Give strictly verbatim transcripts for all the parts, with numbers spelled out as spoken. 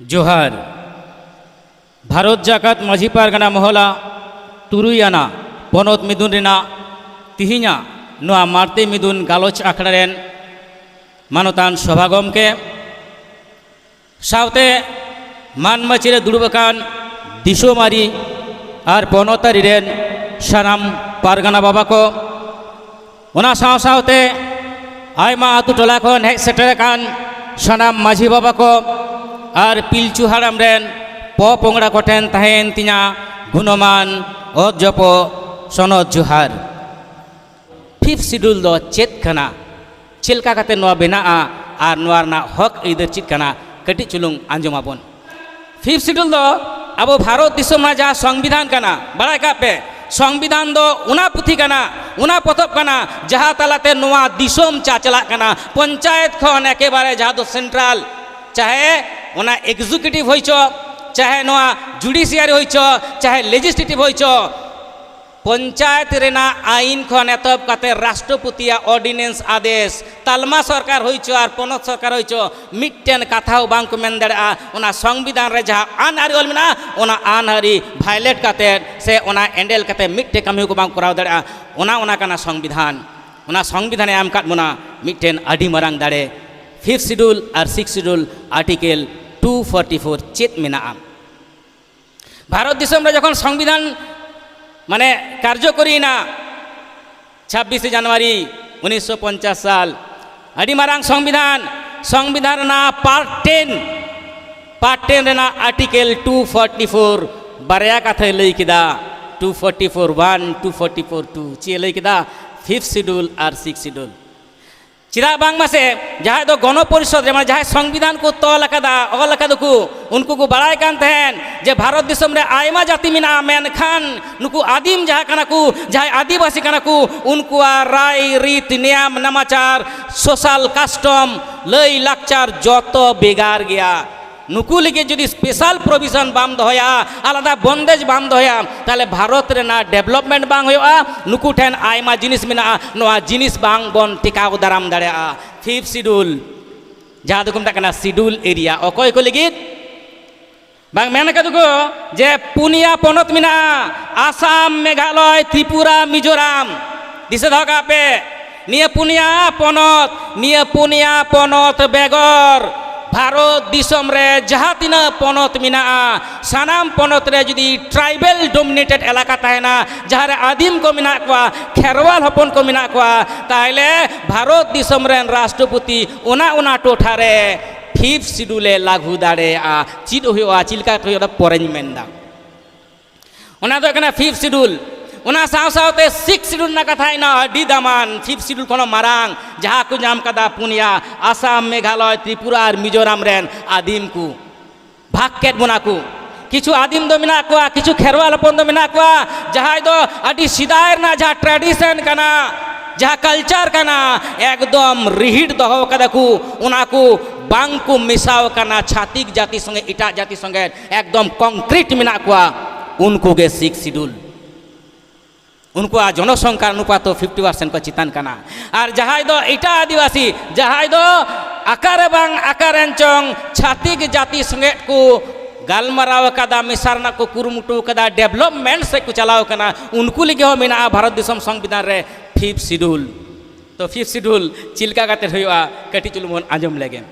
ᱡᱚᱦᱟᱨ᱾ ᱵᱷᱟᱨᱚᱛ ᱡᱟᱠᱟᱛ ᱢᱟᱹᱡᱷᱤ ᱯᱟᱨᱜᱟᱱᱟ ᱢᱚᱦᱚᱞᱟ ᱛᱩᱨᱩᱭ ᱟᱱᱟᱜ ᱯᱚᱱᱚᱛ ᱢᱤᱫᱩᱱ ᱨᱮᱱᱟᱜ ᱛᱤᱦᱤᱧᱟᱜ ᱱᱚᱣᱟ ᱢᱟᱨᱛᱮ ᱢᱤᱫᱩᱱ ᱜᱟᱞᱚᱪ ᱟᱠᱷᱲᱟ ᱨᱮᱱ ᱢᱟᱱᱚᱛᱟᱱ ᱥᱚᱵᱷᱟ ᱜᱚᱢᱠᱮ, ᱥᱟᱶᱛᱮ ᱢᱟᱱ ᱢᱟᱹᱪᱤ ᱨᱮ ᱫᱩᱲᱩᱵ ᱟᱠᱟᱱ ᱫᱤᱥᱚᱢᱟᱹᱨᱤ ᱟᱨ ᱯᱚᱱᱚᱛᱟᱹᱨᱤ ᱨᱮᱱ ᱥᱟᱱᱟᱢ ᱯᱟᱨᱜᱟᱱᱟ ᱵᱟᱵᱟ ᱠᱚ, ᱚᱱᱟ ᱥᱟᱶ ᱥᱟᱶᱛᱮ ᱟᱭᱢᱟ ᱟᱹᱛᱩ ᱴᱚᱞᱟ ᱠᱷᱚᱱ ᱦᱮᱡ ᱥᱮᱴᱮᱨ ᱟᱠᱟᱱ ᱥᱟᱱᱟᱢ ᱢᱟᱹᱡᱷᱤ ᱵᱟᱵᱟ ᱠᱚ ᱟᱨ ᱯᱤᱞᱪᱩ ᱦᱟᱲᱟᱢ ᱨᱮᱱ ᱯᱚᱯᱚᱝᱲᱟ ᱠᱚᱴᱷᱮᱱ ᱛᱟᱦᱮᱸᱭᱮᱱ ᱛᱤᱧᱟ ᱜᱩᱱᱚᱢᱟᱱ ᱚᱛ ᱡᱚᱯᱚᱜ ᱥᱚᱱᱚᱛ ᱡᱚᱦᱟᱨ᱾ ᱯᱷᱤᱯᱛᱷ ᱥᱤᱰᱩᱞ ᱫᱚ ᱪᱮᱫ ᱠᱟᱱᱟ, ᱪᱮᱫ ᱞᱮᱠᱟ ᱠᱟᱛᱮ ᱱᱚᱣᱟ ᱵᱮᱱᱟᱜᱼᱟ ᱟᱨ ᱱᱚᱣᱟ ᱨᱮᱱᱟᱜ ᱦᱚᱠ ᱟᱹᱭᱫᱟᱹᱨ ᱪᱮᱫ ᱠᱟᱱᱟ, ᱠᱟᱹᱴᱤᱡ ᱪᱩᱞᱩᱝ ᱟᱸᱡᱚᱢ ᱟᱵᱚᱱ᱾ ᱯᱷᱤᱯᱛᱷ ᱥᱤᱰᱩᱞ ᱫᱚ ᱟᱵᱚ ᱵᱷᱟᱨᱚᱛ ᱫᱤᱥᱚᱢ ᱨᱮᱱᱟᱜ ᱡᱟᱦᱟᱸ ᱥᱚᱝᱵᱤᱫᱷᱟᱱ ᱠᱟᱱᱟ, ᱵᱟᱲᱟᱭ ᱠᱟᱜ ᱯᱮ, ᱥᱚᱝᱵᱤᱫᱷᱟᱱ ᱫᱚ ᱚᱱᱟ ᱯᱩᱛᱷᱤ ᱠᱟᱱᱟ, ᱚᱱᱟ ᱯᱚᱛᱚᱵ ᱠᱟᱱᱟ, ᱡᱟᱦᱟᱸ ᱛᱟᱞᱟᱛᱮ ᱱᱚᱣᱟ ᱫᱤᱥᱚᱢ ᱪᱟᱪᱟᱞᱟᱜ ᱠᱟᱱᱟ, ᱯᱚᱧᱪᱟᱭᱮᱛ ᱠᱷᱚᱱ ᱮᱠᱮᱵᱟᱨᱮ ᱡᱟᱦᱟᱸ ᱫᱚ ᱥᱮᱱᱴᱨᱟᱞ, ᱪᱟᱦᱮ ᱚᱱᱟ ᱮᱠᱡᱤᱠᱤᱭᱩᱴᱤᱵᱷ ᱦᱩᱭ ᱪᱚ, ᱪᱟᱦᱮ ᱱᱚᱣᱟ ᱡᱩᱰᱤᱥᱤᱭᱟᱨᱤ ᱦᱩᱭ ᱪᱚ, ᱪᱟᱦᱮ ᱞᱮᱡᱤᱥᱞᱮᱴᱤᱵᱷ ᱦᱩᱭ ᱪᱚ, ᱯᱚᱧᱪᱟᱭᱮᱛ ᱨᱮᱱᱟᱜ ᱟᱭᱤᱱ ᱠᱷᱚᱱ ᱮᱛᱚᱦᱚᱵ ᱠᱟᱛᱮ ᱨᱟᱥᱴᱨᱚᱯᱚᱛᱤᱭᱟᱜ ᱚᱨᱰᱤᱱᱮᱱᱥ ᱟᱫᱮᱥ, ᱛᱟᱞᱢᱟ ᱥᱚᱨᱠᱟᱨ ᱦᱩᱭ ᱪᱚ ᱟᱨ ᱯᱚᱱᱚᱛ ᱥᱚᱨᱠᱟᱨ ᱦᱩᱭ ᱪᱚ, ᱢᱤᱫᱴᱮᱱ ᱠᱟᱛᱷᱟ ᱦᱚᱸ ᱵᱟᱝ ᱠᱚ ᱢᱮᱱ ᱫᱟᱲᱮᱭᱟᱜᱼᱟ᱾ ᱚᱱᱟ ᱥᱚᱝᱵᱤᱫᱷᱟᱱ ᱨᱮ ᱡᱟᱦᱟᱸ ᱟᱹᱱ ᱟᱹᱨᱤ ᱚᱞ ᱢᱮᱱᱟᱜᱼᱟ, ᱚᱱᱟ ᱟᱹᱱ ᱟᱹᱨᱤ ᱵᱷᱟᱭᱞᱮᱴ ᱠᱟᱛᱮ ᱥᱮ ᱚᱱᱟ ᱮᱸᱰᱮᱞ ᱠᱟᱛᱮ ᱢᱤᱫᱴᱮᱱ ᱠᱟᱹᱢᱤ ᱦᱚᱸ ᱠᱚ ᱵᱟᱝ ᱠᱚᱨᱟᱣ ᱫᱟᱲᱮᱭᱟᱜᱼᱟ᱾ ᱚᱱᱟ, ᱚᱱᱟ ᱠᱟᱱᱟ ᱥᱚᱝᱵᱤᱫᱷᱟᱱ᱾ ᱚᱱᱟ ᱥᱚᱝᱵᱤᱫᱷᱟᱱᱮ ᱮᱢ ᱟᱠᱟᱫ ᱵᱚᱱᱟ ᱢᱤᱫᱴᱮᱱ ᱟᱹᱰᱤ ᱢᱟᱨᱟᱝ ᱫᱟᱲᱮ, ᱯᱷᱤᱯᱛᱷ ᱥᱤᱰᱩᱞ ᱟᱨ six schedule, article two forty four ᱪᱮᱫ ᱢᱮᱱᱟᱜᱼᱟ᱾ ᱵᱷᱟᱨᱚᱛ ᱫᱤᱥᱚᱢ ᱨᱮ ᱡᱚᱠᱷᱚᱱ ᱥᱚᱝᱵᱤᱫᱷᱟᱱ ᱢᱟᱱᱮ ᱠᱟᱨᱡᱚᱠᱚᱨᱤᱭᱮᱱᱟ, ᱪᱷᱟᱵᱵᱤᱥᱮ ᱡᱟᱱᱩᱣᱟᱨᱤ ᱩᱱᱤᱥᱥᱚ ᱯᱚᱧᱪᱟᱥ ᱥᱟᱞ, ᱟᱹᱰᱤ ᱢᱟᱨᱟᱝ ᱥᱚᱝᱵᱤᱫᱷᱟᱱ, ᱥᱚᱝᱵᱤᱫᱷᱟᱱ ᱨᱮᱱᱟᱜ ᱯᱟᱨᱴ ᱴᱮᱱ, ᱯᱟᱨᱴ ᱴᱮᱱ ᱨᱮᱱᱟᱜ ᱟᱨᱴᱤᱠᱮᱞ ᱴᱩ ᱯᱷᱳᱨᱴᱤ ᱯᱷᱳᱨ ᱵᱟᱨᱭᱟ ᱠᱟᱛᱷᱟᱭ ᱞᱟᱹᱭ ᱠᱮᱫᱟ, two forty four one, two forty four two, ᱪᱮᱫ ᱮ ᱞᱟᱹᱭ ᱠᱮᱫᱟ? ᱯᱷᱤᱯᱛᱷ ᱥᱤᱰᱩᱞ ᱟᱨ ᱥᱤᱠᱥ ᱥᱤᱰᱩᱞ᱾ ᱪᱮᱫᱟᱜ ᱵᱟᱝ ᱢᱟᱥᱮ, ᱡᱟᱦᱟᱸᱭ ᱫᱚ ᱜᱚᱱᱚ ᱯᱚᱨᱤᱥᱚᱫᱽ ᱨᱮ, ᱢᱟᱱᱮ ᱡᱟᱦᱟᱸᱭ ᱥᱚᱝᱵᱤᱫᱷᱟᱱ ᱠᱚ ᱛᱚᱞ ᱟᱠᱟᱫᱟ, ᱚᱞ ᱟᱠᱟᱫᱟ ᱠᱚ, ᱩᱱᱠᱩ ᱠᱚ ᱵᱟᱲᱟᱭ ᱠᱟᱱ ᱛᱟᱦᱮᱸᱱ ᱡᱮ ᱵᱷᱟᱨᱚᱛ ᱫᱤᱥᱚᱢ ᱨᱮ ᱟᱭᱢᱟ ᱡᱟᱹᱛᱤ ᱢᱮᱱᱟᱜᱼᱟ, ᱢᱮᱱᱠᱷᱟᱱ ᱱᱩᱠᱩ ᱟᱹᱫᱤᱢ ᱡᱟᱦᱟᱸ ᱠᱟᱱᱟ ᱠᱚ, ᱡᱟᱦᱟᱸᱭ ᱟᱹᱫᱤᱵᱟᱹᱥᱤ ᱠᱟᱱᱟ ᱠᱚ, ᱩᱱᱠᱩᱣᱟᱜ ᱨᱟᱭ ᱨᱤᱛ, ᱱᱮᱭᱟᱢ ᱱᱟᱢᱟᱪᱟᱨ, ᱥᱳᱥᱟᱞ ᱠᱟᱥᱴᱚᱢ, ᱞᱟᱹᱭ ᱞᱟᱠᱪᱟᱨ ᱡᱚᱛᱚ ᱵᱷᱮᱜᱟᱨ ᱜᱮᱭᱟ᱾ ᱱᱩᱠᱩ ᱞᱟᱹᱜᱤᱫ ᱡᱩᱫᱤ ᱥᱯᱮᱥᱟᱞ ᱯᱨᱚᱵᱷᱤᱥᱚᱱ ᱵᱟᱢ ᱫᱚᱦᱚᱭᱟ, ᱟᱞᱟᱫᱟ ᱵᱚᱱᱫᱮᱡᱽ ᱵᱟᱢ ᱫᱚᱦᱚᱭᱟ, ᱛᱟᱦᱚᱞᱮ ᱵᱷᱟᱨᱚᱛ ᱨᱮᱱᱟᱜ ᱰᱮᱵᱷᱞᱚᱯᱢᱮᱱᱴ ᱵᱟᱝ ᱦᱩᱭᱩᱜᱼᱟ᱾ ᱱᱩᱠᱩ ᱴᱷᱮᱱ ᱟᱭᱢᱟ ᱡᱤᱱᱤᱥ ᱢᱮᱱᱟᱜᱼᱟ, ᱱᱚᱣᱟ ᱡᱤᱱᱤᱥ ᱵᱟᱝ ᱵᱚᱱ ᱴᱮᱠᱟᱣ ᱫᱟᱨᱟᱢ ᱫᱟᱲᱮᱭᱟᱜᱼᱟ᱾ ᱯᱷᱤᱯᱛᱷ ᱥᱤᱰᱩᱞ, ᱡᱟᱦᱟᱸ ᱫᱚᱠᱚ ᱢᱮᱛᱟᱜ ᱠᱟᱱᱟ ᱥᱤᱰᱩᱞ ᱮᱨᱤᱭᱟ, ᱚᱠᱚᱭ ᱠᱚ ᱞᱟᱹᱜᱤᱫ? ᱵᱟᱝ, ᱢᱮᱱ ᱟᱠᱟᱫ ᱠᱚ ᱡᱮ ᱯᱩᱱᱭᱟ ᱯᱚᱱᱚᱛ ᱢᱮᱱᱟᱜᱼᱟ, ᱟᱥᱟᱢ, ᱢᱮᱜᱷᱟᱞᱚᱭ, ᱛᱨᱤᱯᱩᱨᱟ, ᱢᱤᱡᱳᱨᱟᱢ᱾ ᱫᱤᱥᱟᱹ ᱫᱚᱦᱚ ᱠᱟᱜ ᱯᱮ, ᱱᱤᱭᱟᱹ ᱯᱩᱱᱭᱟ ᱯᱚᱱᱚᱛ, ᱱᱤᱭᱟᱹ ᱯᱩᱱᱭᱟ ᱯᱚᱱᱚᱛ ᱵᱮᱜᱚᱨ ᱵᱷᱟᱨᱚᱛ ᱫᱤᱥᱚᱢ ᱨᱮ ᱡᱟᱦᱟᱸ ᱛᱤᱱᱟᱹᱜ ᱯᱚᱱᱚᱛ ᱢᱮᱱᱟᱜᱼᱟ, ᱥᱟᱱᱟᱢ ᱯᱚᱱᱚᱛ ᱨᱮ ᱡᱩᱫᱤ tribal dominated ᱮᱞᱟᱠᱟ ᱛᱟᱦᱮᱱᱟ, ᱡᱟᱦᱟᱸ ᱨᱮ ᱟᱹᱫᱤᱢ ᱠᱚ ᱢᱮᱱᱟᱜ ᱠᱚᱣᱟ, ᱠᱷᱮᱨᱣᱟᱞ ᱦᱚᱯᱚᱱ ᱠᱚ ᱢᱮᱱᱟᱜ ᱠᱚᱣᱟ, ᱛᱟᱦᱞᱮ ᱵᱷᱟᱨᱚᱛ ᱫᱤᱥᱚᱢ ᱨᱮᱱ ᱨᱟᱥᱴᱨᱚᱯᱚᱛᱤ ᱚᱱᱟ, ᱚᱱᱟ ᱴᱚᱴᱷᱟ ᱨᱮ ᱯᱷᱤᱯᱛᱷ ᱥᱤᱰᱩᱞ ᱮ ᱞᱟᱹᱜᱩ ᱫᱟᱲᱮᱭᱟᱜᱼᱟ᱾ ᱪᱮᱫ ᱦᱩᱭᱩᱜᱼᱟ, ᱪᱮᱫ ᱞᱮᱠᱟ ᱦᱩᱭᱩᱜᱼᱟ, ᱚᱱᱟ ᱯᱚᱨᱮᱧ ᱢᱮᱱᱫᱟ᱾ ᱚᱱᱟ ᱫᱚ ᱦᱩᱭᱩᱜ ᱠᱟᱱᱟ ᱯᱷᱤᱯᱛᱷ ᱥᱤᱰᱩᱞ᱾ ᱚᱱᱟ ᱥᱟᱶ ᱥᱟᱶᱛᱮ ᱥᱤᱠᱥᱛᱷ ᱥᱤᱰᱩᱞ ᱨᱮᱱᱟᱜ ᱠᱟᱛᱷᱟ ᱦᱮᱡ ᱮᱱᱟ, ᱟᱹᱰᱤ ᱫᱟᱢᱟᱱ᱾ ᱯᱷᱤᱯᱛᱷ ᱥᱤᱰᱩᱞ ᱠᱷᱚᱱ ᱦᱚᱸ ᱢᱟᱨᱟᱝ, ᱡᱟᱦᱟᱸ ᱠᱚ ᱧᱟᱢ ᱠᱟᱫᱟ ᱯᱩᱱᱭᱟ, ᱟᱥᱟᱢ, ᱢᱮᱜᱷᱟᱞᱚᱭ, ᱛᱨᱤᱯᱩᱨᱟ ᱟᱨ ᱢᱤᱡᱳᱨᱟᱢ ᱨᱮᱱ ᱟᱹᱫᱤᱢ ᱠᱚ᱾ ᱵᱷᱟᱜᱽ ᱠᱮᱫ ᱵᱚᱱᱟ ᱠᱚ᱾ ᱠᱤᱪᱷᱩ ᱟᱹᱫᱤᱢ ᱫᱚ ᱢᱮᱱᱟᱜ ᱠᱚᱣᱟ, ᱠᱤᱪᱷᱩ ᱠᱷᱮᱨᱣᱟᱞ ᱦᱚᱯᱚᱱ ᱫᱚ ᱢᱮᱱᱟᱜ ᱠᱚᱣᱟ, ᱡᱟᱦᱟᱸᱭ ᱫᱚ ᱟᱹᱰᱤ ᱥᱮᱫᱟᱭ ᱨᱮᱱᱟᱜ ᱡᱟᱦᱟᱸ tradition ᱠᱟᱱᱟ, ᱡᱟᱦᱟᱸ culture ᱠᱟᱱᱟ, ᱮᱠᱫᱚᱢ ᱨᱤᱦᱤᱴ ᱫᱚᱦᱚ ᱠᱟᱫᱟ ᱠᱚ, ᱚᱱᱟ ᱠᱚ ᱵᱟᱝ ᱠᱚ ᱢᱮᱥᱟᱣ ᱠᱟᱱᱟ ᱪᱷᱟᱛᱤᱠ ᱡᱟᱹᱛᱤ ᱥᱚᱸᱜᱮ, ᱮᱴᱟᱜ ᱡᱟᱹᱛᱤ ᱥᱚᱸᱜᱮ, ᱮᱠᱫᱚᱢ concrete ᱢᱮᱱᱟᱜ ᱠᱚᱣᱟ᱾ ᱩᱱᱠᱩ ᱜᱮ ᱥᱤᱠᱥᱛᱷ ᱥᱤᱰᱩᱞ᱾ ᱩᱱᱠᱩᱣᱟᱜ ᱡᱚᱱᱚᱥᱚᱝᱠᱷᱟ ᱚᱱᱩᱯᱟᱛ ᱫᱚ ᱯᱷᱤᱯᱴᱤ ᱯᱟᱨᱥᱮᱱᱴ ᱠᱚ ᱪᱮᱛᱟᱱ ᱠᱟᱱᱟ᱾ ᱟᱨ ᱡᱟᱦᱟᱸᱭ ᱫᱚ ᱮᱴᱟᱜ ᱟᱹᱫᱤᱵᱟᱹᱥᱤ, ᱡᱟᱦᱟᱸᱭ ᱫᱚ ᱟᱠᱟᱨᱮ ᱵᱟᱝ ᱟᱠᱟᱨᱮᱱ ᱪᱚᱝ ᱪᱷᱟᱛᱤᱠ ᱡᱟᱹᱛᱤ ᱥᱚᱸᱜᱮ ᱠᱚ ᱜᱟᱞᱢᱟᱨᱟᱣ ᱟᱠᱟᱫᱟ, ᱢᱮᱥᱟ ᱨᱮᱱᱟᱜ ᱠᱚ ᱠᱩᱨᱩᱢᱩᱴᱩ ᱟᱠᱟᱫᱟ, development ᱥᱮᱫ ᱠᱚ ᱪᱟᱞᱟᱣ ᱟᱠᱟᱱᱟ, ᱩᱱᱠᱩ ᱞᱟᱹᱜᱤᱫ ᱦᱚᱸ ᱢᱮᱱᱟᱜᱼᱟ ᱵᱷᱟᱨᱚᱛ ᱫᱤᱥᱚᱢ ᱥᱚᱝᱵᱤᱫᱷᱟᱱ ᱨᱮ ᱯᱷᱤᱯᱛᱷ ᱥᱤᱰᱩᱞ᱾ ᱛᱚ ᱯᱷᱤᱯᱛᱷ ᱥᱤᱰᱩᱞ ᱪᱮᱫ ᱞᱮᱠᱟ ᱠᱟᱛᱮ ᱦᱩᱭᱩᱜᱼᱟ, ᱠᱟᱹᱴᱤᱡ ᱪᱩᱞᱩᱝ ᱵᱚᱱ ᱟᱸᱡᱚᱢ ᱞᱮᱜᱮ᱾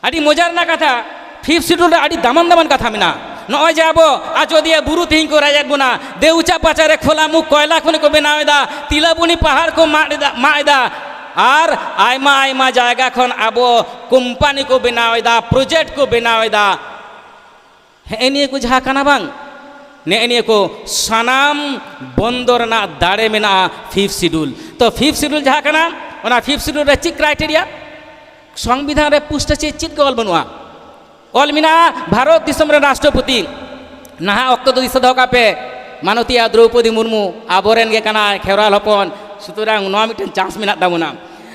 ᱟᱹᱰᱤ ᱢᱚᱡᱟ ᱨᱮᱱᱟᱜ ᱠᱟᱛᱷᱟ, ᱯᱷᱤᱯᱛᱷ ᱥᱤᱰᱩᱞ ᱨᱮ ᱟᱹᱰᱤ ᱫᱟᱢᱟᱱ ᱫᱟᱢᱟᱱ ᱠᱟᱛᱷᱟ ᱢᱮᱱᱟᱜᱼᱟ᱾ ᱱᱚᱜᱼᱚᱭ ᱡᱮ ᱟᱵᱚ ᱟᱡᱚᱫᱤᱭᱟᱹ ᱵᱩᱨᱩ ᱛᱤᱦᱤᱧ ᱠᱚ ᱨᱮᱡ ᱮᱫ ᱵᱚᱱᱟ, ᱫᱮᱣᱪᱟ ᱯᱟᱪᱟ ᱨᱮ ᱠᱷᱚᱞᱟᱢᱩᱠ ᱠᱚᱭᱞᱟ ᱠᱷᱚᱱᱤ ᱠᱚ ᱵᱮᱱᱟᱣ ᱮᱫᱟ, ᱛᱤᱞᱟᱵᱩᱱᱤ ᱯᱟᱦᱟᱲ ᱠᱚ ᱢᱟᱜ ᱮᱫᱟ, ᱢᱟᱜ ᱮᱫᱟ, ᱟᱨ ᱟᱭᱢᱟ ᱟᱭᱢᱟ ᱡᱟᱭᱜᱟ ᱠᱷᱚᱱ ᱟᱵᱚ ᱠᱳᱢᱯᱟᱱᱤ ᱠᱚ ᱵᱮᱱᱟᱣ ᱮᱫᱟ, ᱯᱨᱚᱡᱮᱠᱴ ᱠᱚ ᱵᱮᱱᱟᱣ ᱮᱫᱟ᱾ ᱦᱮᱸ, ᱱᱤᱭᱟᱹ ᱠᱚ ᱡᱟᱦᱟᱸ ᱠᱟᱱᱟ ᱵᱟᱝ, ᱱᱮᱜᱼᱮ ᱱᱤᱭᱟᱹ ᱠᱚ ᱥᱟᱱᱟᱢ ᱵᱚᱱᱫᱚ ᱨᱮᱱᱟᱜ ᱫᱟᱲᱮ ᱢᱮᱱᱟᱜᱼᱟ ᱯᱷᱤᱯᱛᱷ ᱥᱤᱰᱩᱞ᱾ ᱛᱚ ᱯᱷᱤᱯᱛᱷ ᱥᱤᱰᱩᱞ ᱡᱟᱦᱟᱸ ᱠᱟᱱᱟ, ᱚᱱᱟ ᱯᱷᱤᱯᱛᱷ ᱥᱤᱰᱩᱞ ᱨᱮ ᱪᱮᱫ criteria? ᱥᱚᱝᱵᱤᱫᱷᱟᱱ ᱨᱮ ᱯᱩᱥᱴᱟᱹ ᱪᱮᱫ, ᱪᱮᱫ ᱜᱮ ᱚᱞ ᱵᱟᱹᱱᱩᱜᱼᱟ᱾ ᱚᱞ ᱢᱮᱱᱟᱜᱼᱟ ᱵᱷᱟᱨᱚᱛ ᱫᱤᱥᱚᱢ ᱨᱮᱱ ᱨᱟᱥᱴᱨᱚᱯᱚᱛᱤ᱾ ᱱᱟᱦᱟᱜ ᱚᱠᱛᱚ ᱫᱚ ᱫᱤᱥᱟᱹ ᱫᱚᱦᱚ ᱠᱟᱜ ᱯᱮ, ᱢᱟᱱᱚᱛᱤᱭᱟ ᱫᱨᱚᱣᱯᱚᱫᱤ ᱢᱩᱨᱢᱩ ᱟᱵᱚᱨᱮᱱ ᱜᱮ ᱠᱟᱱᱟᱭ, ᱠᱷᱮᱨᱣᱟᱞ ᱦᱚᱯᱚᱱ, ᱥᱩᱛᱚᱨᱟᱝ ᱱᱚᱣᱟ ᱢᱤᱫᱴᱮᱱ chance ᱢᱮᱱᱟᱜ ᱛᱟᱵᱚᱱᱟ᱾